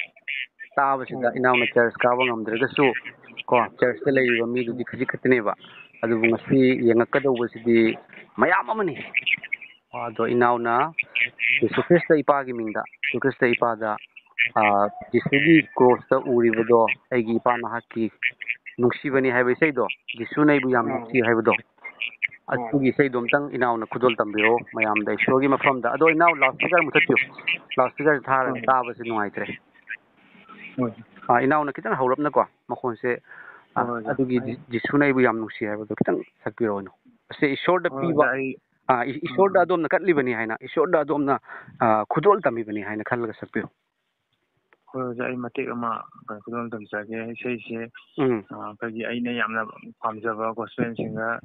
ꯇꯥꯕꯁꯤꯗ ꯎꯝ꯫ ꯏꯅꯥꯎꯅ ꯆꯔꯆ ꯀꯥꯕ ꯉꯝꯗ꯭ꯔꯒꯁꯨ ꯀꯣ, ꯆꯔꯆꯇ ꯂꯩꯔꯤꯕ ꯃꯤꯗꯨꯗꯤ ꯎꯝ꯫ ꯈꯖꯤꯛ ꯈꯛꯇꯅꯦꯕ꯫ ꯑꯗꯨꯕꯨ ꯉꯁꯤ ꯌꯦꯡꯉꯛꯀꯗꯧꯕꯁꯤꯗꯤ ꯃꯌꯥꯝ ꯑꯃꯅꯤ꯫ ꯑꯗꯣ ꯏꯅꯥꯎꯅ ꯌꯦꯁꯨ ꯈ꯭ꯔꯤꯁꯇ ꯏꯄꯥꯒꯤ ꯃꯤꯡꯗ, ꯌꯦꯁꯨ ꯈ꯭ꯔꯤꯁꯇ ꯏꯄꯥꯗ, ꯑ, ꯖꯤꯁꯨꯒꯤ ꯀ꯭ꯔꯣꯁꯇ ꯎꯔꯤꯕꯗꯣ ꯑꯩꯒꯤ ꯏꯄꯥ ꯅꯍꯥꯛꯀꯤ ꯅꯨꯡꯁꯤꯕꯅꯤ ꯍꯥꯏꯕ ꯏꯁꯩꯗꯣ, ꯖꯤꯁꯨꯅ ꯑꯩꯕꯨ ꯌꯥꯝ ꯎꯝ꯫ ꯅꯨꯡꯁꯤ ꯍꯥꯏꯕꯗꯣ, ꯎꯝ꯫ ꯑꯗꯨꯒꯤ ꯏꯁꯩꯗꯣ ꯑꯝꯇꯪ ꯏꯅꯥꯎꯅ ꯈꯨꯗꯣꯜ ꯇꯝꯕꯤꯔꯛꯑꯣ ꯃꯌꯥꯝꯗ ꯏꯁꯣꯔꯒꯤ ꯃꯐꯝꯗ꯫ ꯑꯗꯣ ꯏꯅꯥꯎ ꯂꯥꯎꯠ ꯁ꯭ꯄꯤꯀꯔ ꯃꯨꯊꯠꯄꯤꯌꯨ, ꯂꯥꯎꯠ ꯁ꯭ꯄꯤꯀꯔꯁꯦ ꯊꯥꯔꯒ ꯎꯝ꯫ ꯇꯥꯕꯁꯦ ꯅꯨꯡꯉꯥꯏꯇ꯭ꯔꯦ꯫ ꯍꯣꯏ꯫ ꯑ, ꯏꯅꯥꯎꯅ ꯈꯤꯇꯪ ꯍꯧꯔꯞꯅꯀꯣ ꯃꯈꯣꯟꯁꯦ, ꯑ, ꯍꯣꯏ, ꯑꯣꯖꯥ꯫ ꯑꯗꯨꯒꯤ ꯑꯩ ꯖꯤ-, ꯖꯤꯁꯨꯅ ꯑꯩꯕꯨ ꯌꯥꯝ ꯅꯨꯡꯁꯤ ꯍꯥꯏꯕꯗꯣ ꯈꯤꯇꯪ ꯁꯛꯄꯤꯔꯛꯑꯣꯅꯦ꯫ ꯑꯁꯤ ꯏꯁꯣꯔꯗ ꯍꯣꯏ, ꯄꯤꯕ, ꯑꯣꯖꯥ, ꯑꯩ ꯑ, ꯏ-, ꯎꯝ, ꯏꯁꯣꯔꯗ ꯎꯝ꯫ ꯑꯗꯣꯝꯅ ꯀꯠꯂꯤꯕꯅꯤ ꯍꯥꯏꯅ, ꯏꯁꯣꯔꯗ ꯑꯗꯣꯝꯅ, ꯑ, ꯈꯨꯗꯣꯜ ꯇꯝꯃꯤꯕꯅꯤ ꯍꯥꯏꯅ ꯈꯜꯂꯒ ꯁꯛꯄꯤꯌꯨ꯫ ꯍꯣꯏ, ꯑꯣꯖꯥ, ꯑꯩ ꯃꯇꯦꯛ ꯑꯃ, ꯑ, ꯈꯨꯗꯣꯜ ꯇꯝꯖꯒꯦ꯫ ꯏꯁꯩꯁꯦ, ꯎꯝ꯫ ꯑ, ꯑꯩꯈꯣꯏꯒꯤ ꯑꯩꯅ ꯌꯥꯝꯅ ꯄꯥꯝꯖꯕ ꯒꯣꯁꯄꯦꯜ ꯁꯤꯡꯒꯔ,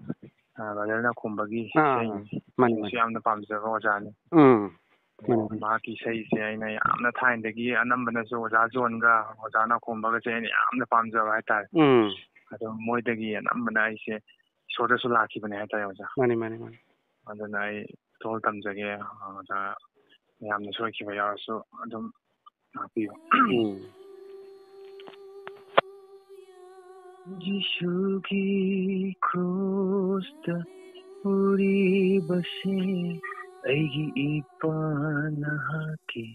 ꯑ, ꯕ꯭ꯔꯗꯔ ꯅꯥꯎꯈꯣꯝꯕꯒꯤ ꯑꯥ, ꯏꯁꯩꯅꯤ꯫ ꯃꯥꯅꯤ, ꯑꯩꯅꯁꯨ ꯃꯥꯅꯤ꯫ ꯌꯥꯝꯅ ꯄꯥꯝꯖꯕ ꯑꯣꯖꯥꯅꯤ꯫ ꯎꯝ꯫ ꯑꯗꯣ ꯃꯥꯅꯤ, ꯃꯥꯅꯤ꯫ ꯃꯍꯥꯛꯀꯤ ꯏꯁꯩꯁꯦ ꯑꯩꯅ ꯌꯥꯝꯅ ꯊꯥꯏꯅꯗꯒꯤ ꯑꯅꯝꯕꯅꯁꯨ ꯑꯣꯖꯥ ꯖꯣꯟꯒ ꯑꯣꯖꯥ ꯅꯥꯎꯈꯣꯝꯕꯒꯁꯦ ꯑꯩꯅ ꯌꯥꯝꯅ ꯄꯥꯝꯖꯕ ꯍꯥꯏꯇꯥꯔꯦ꯫ ꯎꯝ꯫ ꯑꯗꯣ ꯃꯣꯏꯗꯒꯤ ꯑꯅꯝꯕꯅ ꯑꯩꯁꯦ ꯏꯁꯣꯔꯗꯁꯨ ꯂꯥꯛꯈꯤꯕꯅꯦ ꯍꯥꯏꯇꯥꯔꯦ, ꯑꯣꯖꯥ꯫ ꯃꯥꯅꯤ, ꯃꯥꯅꯤ, ꯃꯥꯅꯤ꯫ ꯑꯗꯨꯅ ꯑꯩ ꯈꯨꯗꯣꯜ ꯇꯝꯖꯒꯦ, ꯑꯣꯖꯥ꯫ ꯌꯥꯝꯅ ꯁꯣꯏꯈꯤꯕ ꯌꯥꯎꯔꯁꯨ ꯑꯗꯨꯝ ꯉꯥꯛꯄꯤꯌꯨ꯫ ꯎꯝ꯫ ꯖꯤꯁꯨꯒꯤ ꯀ꯭ꯔꯣꯁꯇ ꯎꯔꯤꯕꯁꯦ ꯑꯩꯒꯤ ꯏꯄꯥ ꯅꯍꯥꯛꯀꯤ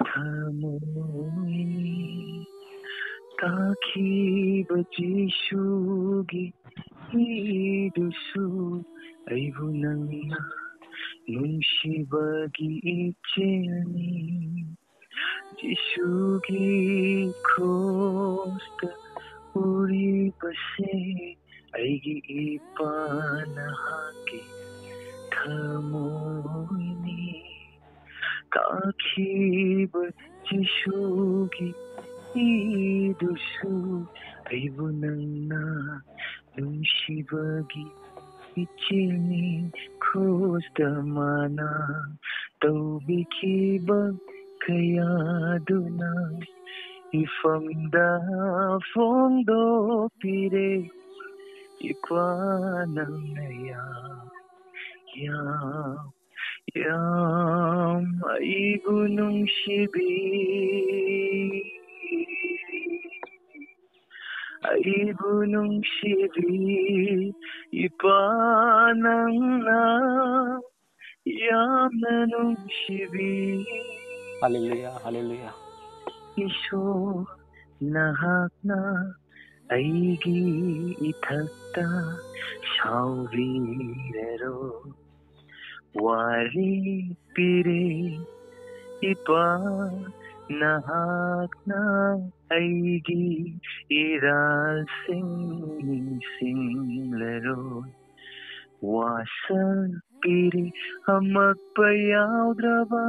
ꯊꯃꯣꯏꯅꯤ꯫ ꯇꯥꯈꯤꯕ ꯖꯤꯁꯨꯒꯤ ꯏꯗꯨꯁꯨ ꯑꯩꯕꯨ ꯅꯪꯅ ꯅꯨꯡꯁꯤꯕꯒꯤ ꯏꯆꯦꯜꯅꯤ꯫ ꯖꯤꯁꯨꯒꯤ ꯀ꯭ꯔꯣꯁꯇ ꯎꯔꯤꯕꯁꯦ ꯑꯩꯒꯤ ꯏꯄꯥ ꯅꯍꯥꯛꯀꯤ ꯊꯃꯣꯏꯅꯤ꯫ ꯇꯥꯈꯤꯕ ꯖꯤꯁꯨꯒꯤ ꯏꯗꯨꯁꯨ ꯑꯩꯕꯨ ꯅꯪꯅ ꯅꯨꯡꯁꯤꯕꯒꯤ ꯏꯆꯦꯜꯅꯤ꯫ ꯀ꯭ꯔꯣꯁꯇ ꯃꯥꯅ ꯇꯧꯕꯤꯈꯤꯕ ꯀꯌꯥꯗꯨꯅ ꯃꯤꯐꯝꯗ ꯐꯣꯡꯗꯣꯛꯄꯤꯔꯦ ꯏꯄꯥ ꯅꯪꯅ ꯌꯥꯝ, ꯌꯥꯝ, ꯌꯥꯝ ꯑꯩꯕꯨ ꯅꯨꯡꯁꯤꯕꯤ, ꯑꯩꯕꯨ ꯅꯨꯡꯁꯤꯕꯤ ꯏꯄꯥ ꯅꯪꯅ ꯌꯥꯝꯅ ꯅꯨꯡꯁꯤꯕꯤ꯫ Hallelujah, hallelujah. ꯏꯁꯣꯔ ꯅꯍꯥꯛꯅ ꯑꯩꯒꯤ ꯏꯊꯛꯇ ꯁꯥꯎꯕꯤꯔꯔꯣ꯫ ꯋꯥꯔꯤ ꯄꯤꯔꯦ ꯏꯄꯥ ꯅꯍꯥꯛꯅ ꯑꯩꯒꯤ ꯏꯔꯥꯜꯁꯤꯡ ꯅꯤꯡꯁꯤꯡꯂꯔꯣ꯫ ꯋꯥꯁꯛ ꯄꯤꯔꯤ ꯑꯃꯛꯄ ꯌꯥꯎꯗ꯭ꯔꯕ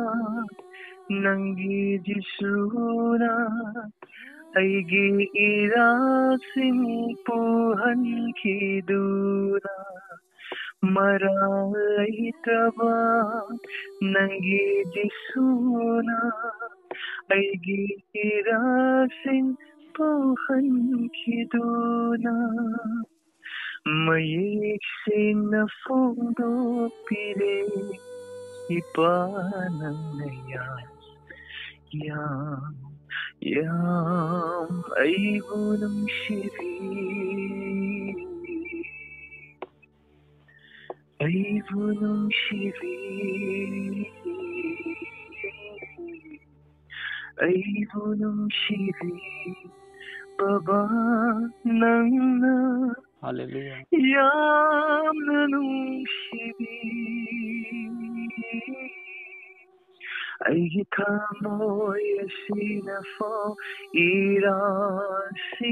ꯅꯪꯒꯤ ꯖꯤꯁꯨꯅ ꯑꯩꯒꯤ ꯏꯔꯥꯁꯤꯡ ꯄꯨꯍꯟꯈꯤꯗꯨꯅ ꯃꯔꯥꯜ ꯂꯩꯇ꯭ꯔꯕ ꯅꯪꯒꯤ ꯖꯤꯁꯨꯅ ꯑꯩꯒꯤ ꯏꯔꯥꯁꯤꯡ ꯄꯨꯍꯟꯈꯤꯗꯨꯅ ꯃꯌꯦꯛ ꯁꯦꯡꯅ ꯐꯣꯡꯗꯣꯛꯄꯤꯔꯦ ꯏꯄꯥ ꯅꯪꯅ ꯌꯥꯝ, ꯌꯥꯝ, ꯌꯥꯝ ꯑꯩꯕꯨ ꯅꯨꯡꯁꯤꯕꯤ, ꯑꯩꯕꯨ ꯅꯨꯡꯁꯤꯕꯤ, ꯑꯩꯕꯨ ꯅꯨꯡꯁꯤꯕꯤ ꯕꯕꯥ ꯅꯪꯅ Hallelujah. ꯌꯥꯝꯅ ꯅꯨꯡꯁꯤꯕꯤ꯫ ꯑꯩꯒꯤ ꯊꯃꯣꯏ ꯑꯁꯤꯅ ꯐꯥꯎ ꯏꯔꯥꯁꯤꯔꯁꯨ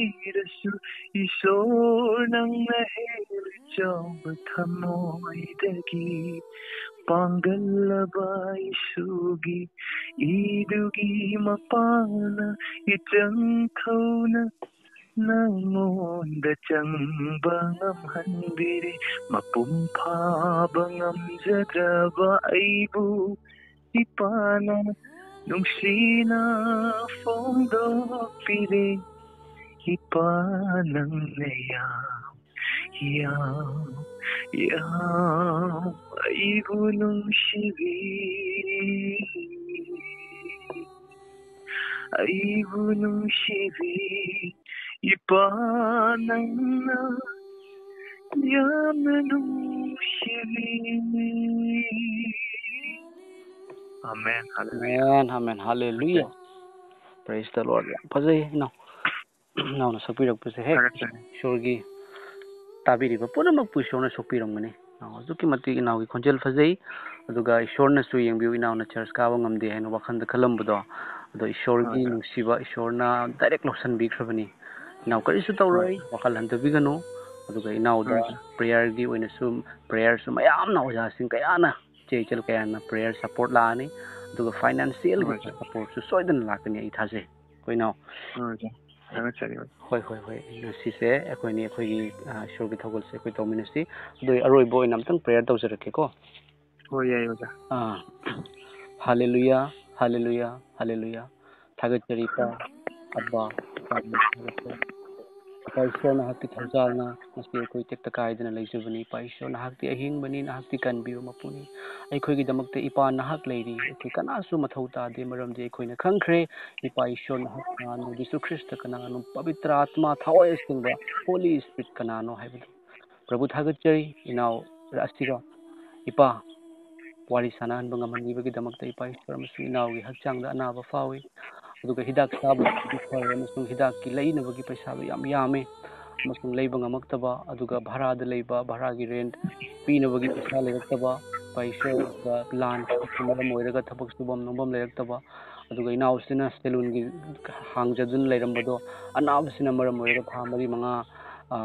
ꯏꯁꯣꯔ ꯅꯪꯅ ꯍꯦꯟꯅ ꯆꯥꯎꯕ ꯊꯃꯣꯏꯗꯒꯤ ꯄꯥꯡꯒꯜꯂꯕ ꯏꯁꯨꯒꯤ ꯏꯗꯨꯒꯤ ꯃꯄꯥꯅ ꯏꯆꯪ ꯊꯧꯅ ꯅꯪꯉꯣꯟꯗ ꯆꯪꯕ ꯉꯝꯍꯟꯕꯤꯔꯦ꯫ ꯃꯄꯨꯡ ꯐꯥꯕ ꯉꯝꯖꯗ꯭ꯔꯕ ꯑꯩꯕꯨ ꯏꯄꯥꯅ ꯅꯨꯡꯁꯤꯅ ꯐꯣꯡꯗꯣꯛꯄꯤꯔꯦ, ꯏꯄꯥ ꯅꯪꯅ ꯌꯥꯝ, ꯌꯥꯝ, ꯌꯥꯝ ꯑꯩꯕꯨ ꯅꯨꯡꯁꯤꯕꯤ, ꯑꯩꯕꯨ ꯅꯨꯡꯁꯤꯕꯤ, ꯏꯄꯥ ꯅꯪꯅ ꯌꯥꯝꯅ ꯅꯨꯡꯁꯤꯕꯤ꯫ Amen. Hallelujah. Amen, amen, hallelujah. Praise the Lord. ꯌꯥꯝ ꯐꯖꯩ, ꯏꯅꯥꯎ꯫ ꯏꯅꯥꯎꯅ ꯁꯛꯄꯤꯔꯛꯄꯁꯦ ꯍꯦꯛ ꯊꯥꯒꯠꯆꯔꯤ꯫ ꯏꯁꯣꯔꯒꯤ ꯇꯥꯕꯤꯔꯤꯕ ꯄꯨꯝꯅꯃꯛꯄꯨ ꯏꯁꯣꯔꯅ ꯁꯣꯛꯄꯤꯔꯝꯒꯅꯤ꯫ ꯏꯅꯥꯎ ꯑꯁꯨꯛꯀꯤ ꯃꯇꯤꯛ ꯏꯅꯥꯎꯒꯤ ꯈꯣꯟꯖꯦꯜ ꯐꯖꯩ, ꯑꯗꯨꯒ ꯏꯁꯣꯔꯅꯁꯨ ꯌꯦꯡꯕꯤꯌꯨ, ꯏꯅꯥꯎꯅ ꯆꯔꯆ ꯀꯥꯕ ꯉꯝꯗꯦ ꯍꯥꯏꯅ ꯋꯥꯈꯜꯗ ꯈꯜꯂꯝꯕꯗꯣ, ꯑꯗꯣ ꯏꯁꯣꯔꯒꯤ ꯍꯣꯏ, ꯍꯣꯏ꯫ ꯅꯨꯡꯁꯤꯕ ꯏꯁꯣꯔꯅ ꯗꯥꯏꯔꯦꯛ ꯂꯧꯁꯤꯟꯕꯤꯈ꯭ꯔꯕꯅꯤ꯫ ꯏꯅꯥꯎ ꯀꯔꯤꯁꯨ ꯇꯧꯔꯣꯏ, ꯍꯣꯏ꯫ ꯋꯥꯈꯜ ꯍꯟꯊꯕꯤꯒꯅꯨ꯫ ꯑꯗꯨꯒ ꯏꯅꯥꯎꯗ ꯍꯣꯏ, ꯍꯣꯏ꯫ ꯄ꯭ꯔꯦꯌꯔꯒꯤ ꯑꯣꯏꯅꯁꯨ, ꯄ꯭ꯔꯦꯌꯔꯁꯨ ꯃꯌꯥꯝꯅ ꯑꯣꯖꯥꯁꯤꯡ ꯀꯌꯥꯅ, ꯏꯆꯦ ꯏꯆꯜ ꯀꯌꯥꯅ ꯄ꯭ꯔꯦꯌꯔ ꯁꯄꯣꯔꯠ ꯂꯥꯛꯑꯅꯤ, ꯑꯗꯨꯒ ꯐꯥꯏꯅꯥꯟꯁꯤꯌꯦꯜꯒꯤ ꯍꯣꯏ, ꯁꯥꯔ꯫ ꯁꯄꯣꯔꯠꯁꯨ ꯁꯣꯏꯗꯅ ꯂꯥꯛꯀꯅꯤ, ꯑꯩ ꯊꯥꯖꯩ꯫ ꯑꯩꯈꯣꯏ ꯏꯅꯥꯎ꯫ ꯍꯣꯏ, ꯑꯣꯖꯥ꯫ ꯊꯥꯒꯠꯆꯔꯤ, ꯑꯣꯖꯥ꯫ ꯍꯣꯏ, ꯍꯣꯏ, ꯍꯣꯏ꯫ ꯉꯁꯤꯁꯦ ꯑꯩꯈꯣꯏꯅꯤ, ꯑꯩꯈꯣꯏꯒꯤ, ꯑ, ꯏꯁꯣꯔꯒꯤ ꯊꯧꯒꯜꯁꯦ ꯑꯩꯈꯣꯏ ꯇꯧꯃꯤꯟꯅꯁꯤ꯫ ꯑꯗꯨ ꯑꯔꯣꯏꯕ ꯑꯣꯏꯅ ꯑꯝꯇꯪ ꯄ꯭ꯔꯦꯌꯔ ꯇꯧꯖꯔꯛꯀꯦꯀꯣ꯫ ꯍꯣꯏ, ꯌꯥꯏ, ꯑꯣꯖꯥ꯫ ꯑꯥ꯫ ꯍꯥꯂꯦꯂꯨꯌꯥ, ꯍꯥꯂꯦꯂꯨꯌꯥ, ꯍꯥꯂꯦꯂꯨꯌꯥ꯫ ꯊꯥꯒꯠꯆꯔꯤ, ꯏꯄꯥ, ꯑꯕꯥ, ꯏꯄꯥ, ꯊꯥꯒꯠꯆꯔꯤ꯫ ꯏꯄꯥ ꯏꯁꯣꯔ, ꯅꯍꯥꯛꯀꯤ ꯊꯧꯖꯥꯜꯅ ꯉꯁꯤ ꯑꯩꯈꯣꯏ ꯇꯦꯛꯇ ꯀꯥꯏꯗꯅ ꯂꯩꯖꯕꯅꯤ꯫ ꯏꯄꯥ ꯏꯁꯣꯔ, ꯅꯍꯥꯛꯇꯤ ꯑꯍꯤꯡꯕꯅꯤ, ꯅꯍꯥꯛꯇꯤ ꯀꯟꯕꯤꯕ ꯃꯄꯨꯅꯤ꯫ ꯑꯩꯈꯣꯏꯒꯤꯗꯃꯛꯇ ꯏꯄꯥ ꯅꯍꯥꯛ ꯂꯩꯔꯤ꯫ ꯑꯩꯈꯣꯏ ꯀꯅꯥꯁꯨ ꯃꯊꯧ ꯇꯥꯗꯦ, ꯃꯔꯝꯗꯤ ꯑꯩꯈꯣꯏꯅ ꯈꯪꯈ꯭ꯔꯦ, ꯏꯄꯥ ꯏꯁꯣꯔ ꯅꯍꯥꯛ ꯀꯅꯥꯅꯣ, ꯖꯤꯁꯨ ꯈ꯭ꯔꯤꯁꯇ ꯀꯅꯥꯅꯣ, ꯄꯕꯤꯇ꯭ꯔ ꯑꯥꯇꯃꯥ, ꯊꯋꯥꯏ ꯑꯁꯦꯡꯕ, ꯍꯣꯂꯤ ꯁ꯭ꯄꯤꯔꯤꯠ ꯀꯅꯥꯅꯣ ꯍꯥꯏꯕꯗꯨ꯫ ꯄ꯭ꯔꯚꯨ, ꯊꯥꯒꯠꯆꯔꯤ ꯏꯅꯥꯎ ꯑꯁꯤꯒ ꯏꯄꯥ ꯋꯥꯔꯤ ꯁꯥꯟꯅꯍꯟꯕ ꯉꯝꯍꯟꯕꯤꯕꯒꯤꯗꯃꯛꯇ ꯏꯄꯥ ꯏꯁꯣꯔ, ꯑꯃꯁꯨꯡ ꯏꯅꯥꯎꯒꯤ ꯍꯛꯆꯥꯡꯗ ꯑꯅꯥꯕ ꯐꯥꯎꯏ, ꯑꯗꯨꯒ ꯍꯤꯗꯥꯛ ꯆꯥꯕꯗꯤ ꯐꯔꯦ, ꯑꯃꯁꯨꯡ ꯍꯤꯗꯥꯛꯀꯤ ꯂꯩꯅꯕꯒꯤ ꯄꯩꯁꯥꯗꯣ ꯌꯥꯝ ꯌꯥꯝꯃꯤ, ꯑꯃꯁꯨꯡ ꯂꯩꯕ ꯉꯝꯃꯛꯇꯕ, ꯑꯗꯨꯒ ꯚꯔꯥꯗ ꯂꯩꯕ, ꯚꯔꯥꯒꯤ ꯔꯦꯟꯠ ꯄꯤꯅꯕꯒꯤ ꯄꯩꯁꯥ ꯂꯩꯔꯛꯇꯕ, ꯏꯄꯥ ꯏꯁꯣꯔ, ꯑꯗꯨꯒ ꯂꯥꯟ ꯃꯔꯝ ꯑꯣꯏꯔꯒ ꯊꯕꯛ ꯁꯨꯐꯝ ꯅꯣꯝꯐꯝ ꯂꯩꯔꯛꯇꯕ, ꯑꯗꯨꯒ ꯏꯅꯥꯎꯁꯤꯅ ꯁꯦꯂꯨꯟꯒꯤ ꯍꯥꯡꯖꯗꯨꯅ ꯂꯩꯔꯝꯕꯗꯣ ꯑꯅꯥꯕꯁꯤꯅ ꯃꯔꯝ ꯑꯣꯏꯔꯒ ꯊꯥ ꯃꯔꯤ ꯃꯉꯥ, ꯑ,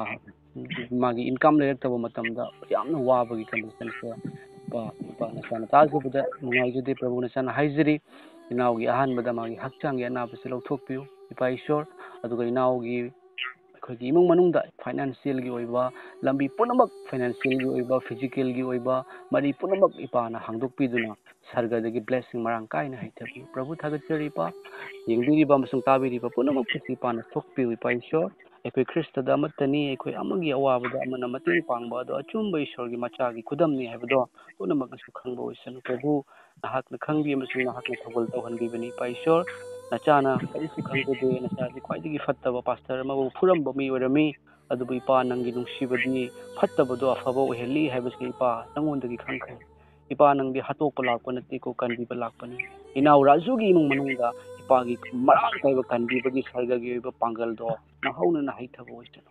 ꯃꯥꯒꯤ ꯏꯟꯀꯝ ꯂꯩꯔꯛꯇꯕ ꯃꯇꯝꯗ ꯌꯥꯝꯅ ꯋꯥꯕꯒꯤ ꯀꯟꯗꯤꯁꯟꯁꯦ ꯏꯄꯥ, ꯏꯄꯥ ꯅꯆꯥꯅ ꯇꯥꯖꯕꯗ ꯅꯨꯡꯉꯥꯏꯖꯗꯦ꯫ ꯄ꯭ꯔꯚꯨ ꯅꯆꯥꯅ ꯍꯥꯏꯖꯔꯤ, ꯏꯅꯥꯎꯒꯤ ꯑꯍꯥꯟꯕꯗ ꯃꯥꯒꯤ ꯍꯛꯆꯥꯡꯒꯤ ꯑꯅꯥꯕꯁꯤ ꯂꯧꯊꯣꯛꯄꯤꯌꯨ ꯏꯄꯥ ꯏꯁꯣꯔ, ꯑꯗꯨꯒ ꯏꯅꯥꯎꯒꯤ ꯑꯩꯈꯣꯏꯒꯤ ꯏꯃꯨꯡ ꯃꯅꯨꯡꯗ ꯐꯥꯏꯅꯥꯟꯁꯤꯌꯦꯜꯒꯤ ꯑꯣꯏꯕ ꯂꯝꯕꯤ ꯄꯨꯝꯅꯃꯛ, ꯐꯥꯏꯅꯥꯟꯁꯤꯌꯦꯜꯒꯤ ꯑꯣꯏꯕ, ꯐꯤꯖꯤꯀꯦꯜꯒꯤ ꯑꯣꯏꯕ ꯃꯔꯤ ꯄꯨꯝꯅꯃꯛ ꯏꯄꯥꯅ ꯍꯥꯡꯗꯣꯛꯄꯤꯗꯨꯅ ꯁꯔꯒꯗꯒꯤ ꯕ꯭ꯂꯦꯁꯤꯡ ꯃꯔꯥꯡ ꯀꯥꯏꯅ ꯍꯩꯊꯕꯤꯌꯨ꯫ ꯄ꯭ꯔꯚꯨ, ꯊꯥꯒꯠꯆꯔꯤ ꯏꯄꯥ, ꯌꯦꯡꯕꯤꯔꯤꯕ ꯑꯃꯁꯨꯡ ꯇꯥꯕꯤꯔꯤꯕ ꯄꯨꯝꯅꯃꯛꯄꯨꯁꯨ ꯏꯄꯥꯅ ꯁꯣꯛꯄꯤꯌꯨ ꯏꯄꯥ ꯏꯁꯣꯔ꯫ ꯑꯩꯈꯣꯏ ꯈ꯭ꯔꯤꯁꯇꯗ ꯑꯃꯠꯇꯅꯤ, ꯑꯩꯈꯣꯏ ꯑꯃꯒꯤ ꯑꯋꯥꯕꯗ ꯑꯃꯅ ꯃꯇꯦꯡ ꯄꯥꯡꯕ ꯑꯗꯣ ꯑꯆꯨꯝꯕ ꯏꯁꯣꯔꯒꯤ ꯃꯆꯥꯒꯤ ꯈꯨꯗꯝꯅꯤ ꯍꯥꯏꯕꯗꯣ ꯄꯨꯝꯅꯃꯛꯅꯁꯨ ꯈꯪꯕ ꯑꯣꯏꯁꯅꯨ꯫ ꯄ꯭ꯔꯚꯨ, ꯅꯍꯥꯛꯅ ꯈꯪꯕꯤ ꯑꯃꯁꯨꯡ ꯅꯍꯥꯛꯅ ꯊꯧꯒꯜ ꯇꯧꯍꯟꯕꯤꯕꯅꯤ ꯏꯄꯥ ꯏꯁꯣꯔ꯫ ꯅꯆꯥꯅ ꯀꯔꯤꯁꯨ ꯈꯪꯖꯗꯦ, ꯅꯆꯥꯁꯤ ꯈ꯭ꯋꯥꯏꯗꯒꯤ ꯐꯠꯇꯕ ꯄꯥꯁꯇꯔ ꯑꯃꯕꯨ ꯐꯨꯔꯝꯕ ꯃꯤ ꯑꯣꯏꯔꯝꯃꯤ, ꯑꯗꯨꯕꯨ ꯏꯄꯥ, ꯅꯪꯒꯤ ꯅꯨꯡꯁꯤꯕꯗꯤ ꯐꯠꯇꯕꯗꯣ ꯑꯐꯕ ꯑꯣꯏꯍꯜꯂꯤ ꯍꯥꯏꯕꯁꯤ ꯏꯄꯥ ꯅꯪꯉꯣꯟꯗꯒꯤ ꯈꯪꯈ꯭ꯔꯦ꯫ ꯏꯄꯥ, ꯅꯪꯗꯤ ꯍꯥꯠꯇꯣꯛꯄ ꯂꯥꯛꯄ ꯅꯠꯇꯦꯀꯣ, ꯀꯟꯕꯤꯕ ꯂꯥꯛꯄꯅꯤ꯫ ꯏꯅꯥꯎ ꯔꯥꯖꯨꯒꯤ ꯏꯃꯨꯡ ꯃꯅꯨꯡꯗ ꯏꯄꯥꯒꯤ ꯃꯔꯥꯡ ꯀꯥꯏꯕ ꯀꯟꯕꯤꯕꯒꯤ ꯁꯔꯒꯒꯤ ꯑꯣꯏꯕ ꯄꯥꯡꯒꯜꯗꯣ ꯅꯍꯧꯅꯅ ꯍꯩꯊꯕ ꯑꯣꯏꯁꯅꯨ꯫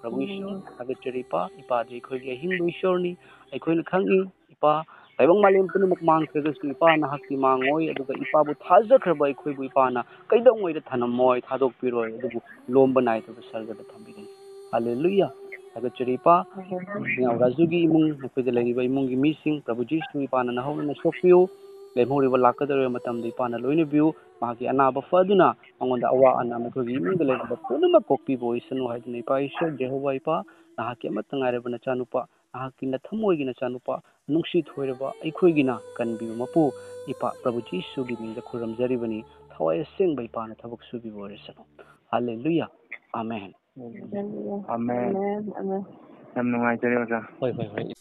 ꯄ꯭ꯔꯚꯨ ꯏꯁꯣꯔ, ꯊꯥꯒꯠꯆꯔꯤ ꯏꯄꯥ, ꯏꯄꯥꯗꯤ ꯑꯩꯈꯣꯏꯒꯤ ꯑꯍꯤꯡꯕ ꯏꯁꯣꯔꯅꯤ꯫ ꯑꯩꯈꯣꯏꯅ ꯈꯪꯏ ꯏꯄꯥ, ꯇꯥꯏꯕꯪ ꯃꯥꯂꯦꯝ ꯄꯨꯝꯅꯃꯛ ꯃꯥꯡꯈ꯭ꯔꯒꯁꯨ ꯏꯄꯥ ꯅꯍꯥꯛꯇꯤ ꯃꯥꯡꯉꯣꯏ, ꯑꯗꯨꯒ ꯏꯄꯥꯕꯨ ꯊꯥꯖꯈ꯭ꯔꯕ ꯑꯩꯈꯣꯏꯕꯨ ꯏꯄꯥꯅ ꯀꯩꯗꯧꯉꯩꯗ ꯊꯅꯝꯃꯣꯏ, ꯊꯥꯗꯣꯛꯄꯤꯔꯣꯏ, ꯑꯗꯨꯕꯨ ꯂꯣꯝꯕ ꯅꯥꯏꯗꯕ ꯁꯔꯒꯗ ꯊꯝꯕꯤꯒꯅꯤ꯫ ꯍꯥꯂꯦꯂꯨꯌꯥ꯫ ꯊꯥꯒꯠꯆꯔꯤ ꯏꯄꯥ꯫ ꯏꯅꯥꯎ ꯔꯥꯖꯨꯒꯤ ꯏꯃꯨꯡ, ꯃꯈꯣꯏꯗ ꯂꯩꯔꯤꯕ ꯏꯃꯨꯡꯒꯤ ꯃꯤꯁꯤꯡ, ꯄ꯭ꯔꯚꯨ ꯖꯤꯁꯨ ꯏꯄꯥꯅ ꯅꯍꯧꯅꯅ ꯁꯣꯛꯄꯤꯌꯨ꯫ ꯂꯦꯝꯍꯧꯔꯤꯕ ꯂꯥꯛꯀꯗꯧꯔꯤꯕ ꯃꯇꯝꯗ ꯏꯄꯥꯅ ꯂꯣꯏꯅꯕꯤꯌꯨ꯫ ꯃꯍꯥꯛꯀꯤ ꯑꯅꯥꯕ ꯐꯗꯨꯅ ꯃꯉꯣꯟꯗ ꯑꯋꯥ ꯑꯅꯥ ꯃꯈꯣꯏꯒꯤ ꯏꯃꯨꯡꯗ ꯂꯩꯔꯤꯕ ꯄꯨꯝꯅꯃꯛ ꯀꯣꯛꯄꯤꯕ ꯑꯣꯏꯁꯅꯨ ꯍꯥꯏꯗꯨꯅ ꯏꯄꯥ ꯏꯁꯣꯔ ꯖꯦꯍꯣꯚꯥ ꯏꯄꯥ, ꯅꯍꯥꯛꯀꯤ ꯑꯃꯠꯇ ꯉꯥꯏꯔꯕ ꯅꯆꯥꯅꯨꯄꯥ, ꯅꯍꯥꯛꯀꯤ ꯅꯊꯃꯣꯏꯒꯤ ꯅꯆꯥꯅꯨꯄꯥ, ꯅꯨꯡꯁꯤ ꯊꯣꯏꯔꯕ ꯑꯩꯈꯣꯏꯒꯤꯅ ꯀꯟꯕꯤꯌꯨ ꯃꯄꯨ꯫ ꯏꯄꯥ ꯄ꯭ꯔꯚꯨ ꯖꯤꯁꯨꯒꯤ ꯃꯤꯡꯗ ꯈꯨꯔꯨꯝꯖꯔꯤꯕꯅꯤ꯫ ꯊꯋꯥꯏ ꯑꯁꯦꯡꯕ ꯏꯄꯥꯅ ꯊꯕꯛ ꯁꯨꯕꯤꯕ ꯑꯣꯏꯔꯁꯅꯨ꯫ ꯍꯥꯂꯦꯂꯨꯌꯥ꯫ ꯑꯃꯦꯟ꯫ ꯑꯃꯦꯟ꯫ Amen, amen. ꯌꯥꯝ ꯅꯨꯡꯉꯥꯏꯖꯔꯦ ꯑꯣꯖꯥ꯫ ꯍꯣꯏ, ꯍꯣꯏ, ꯍꯣꯏ꯫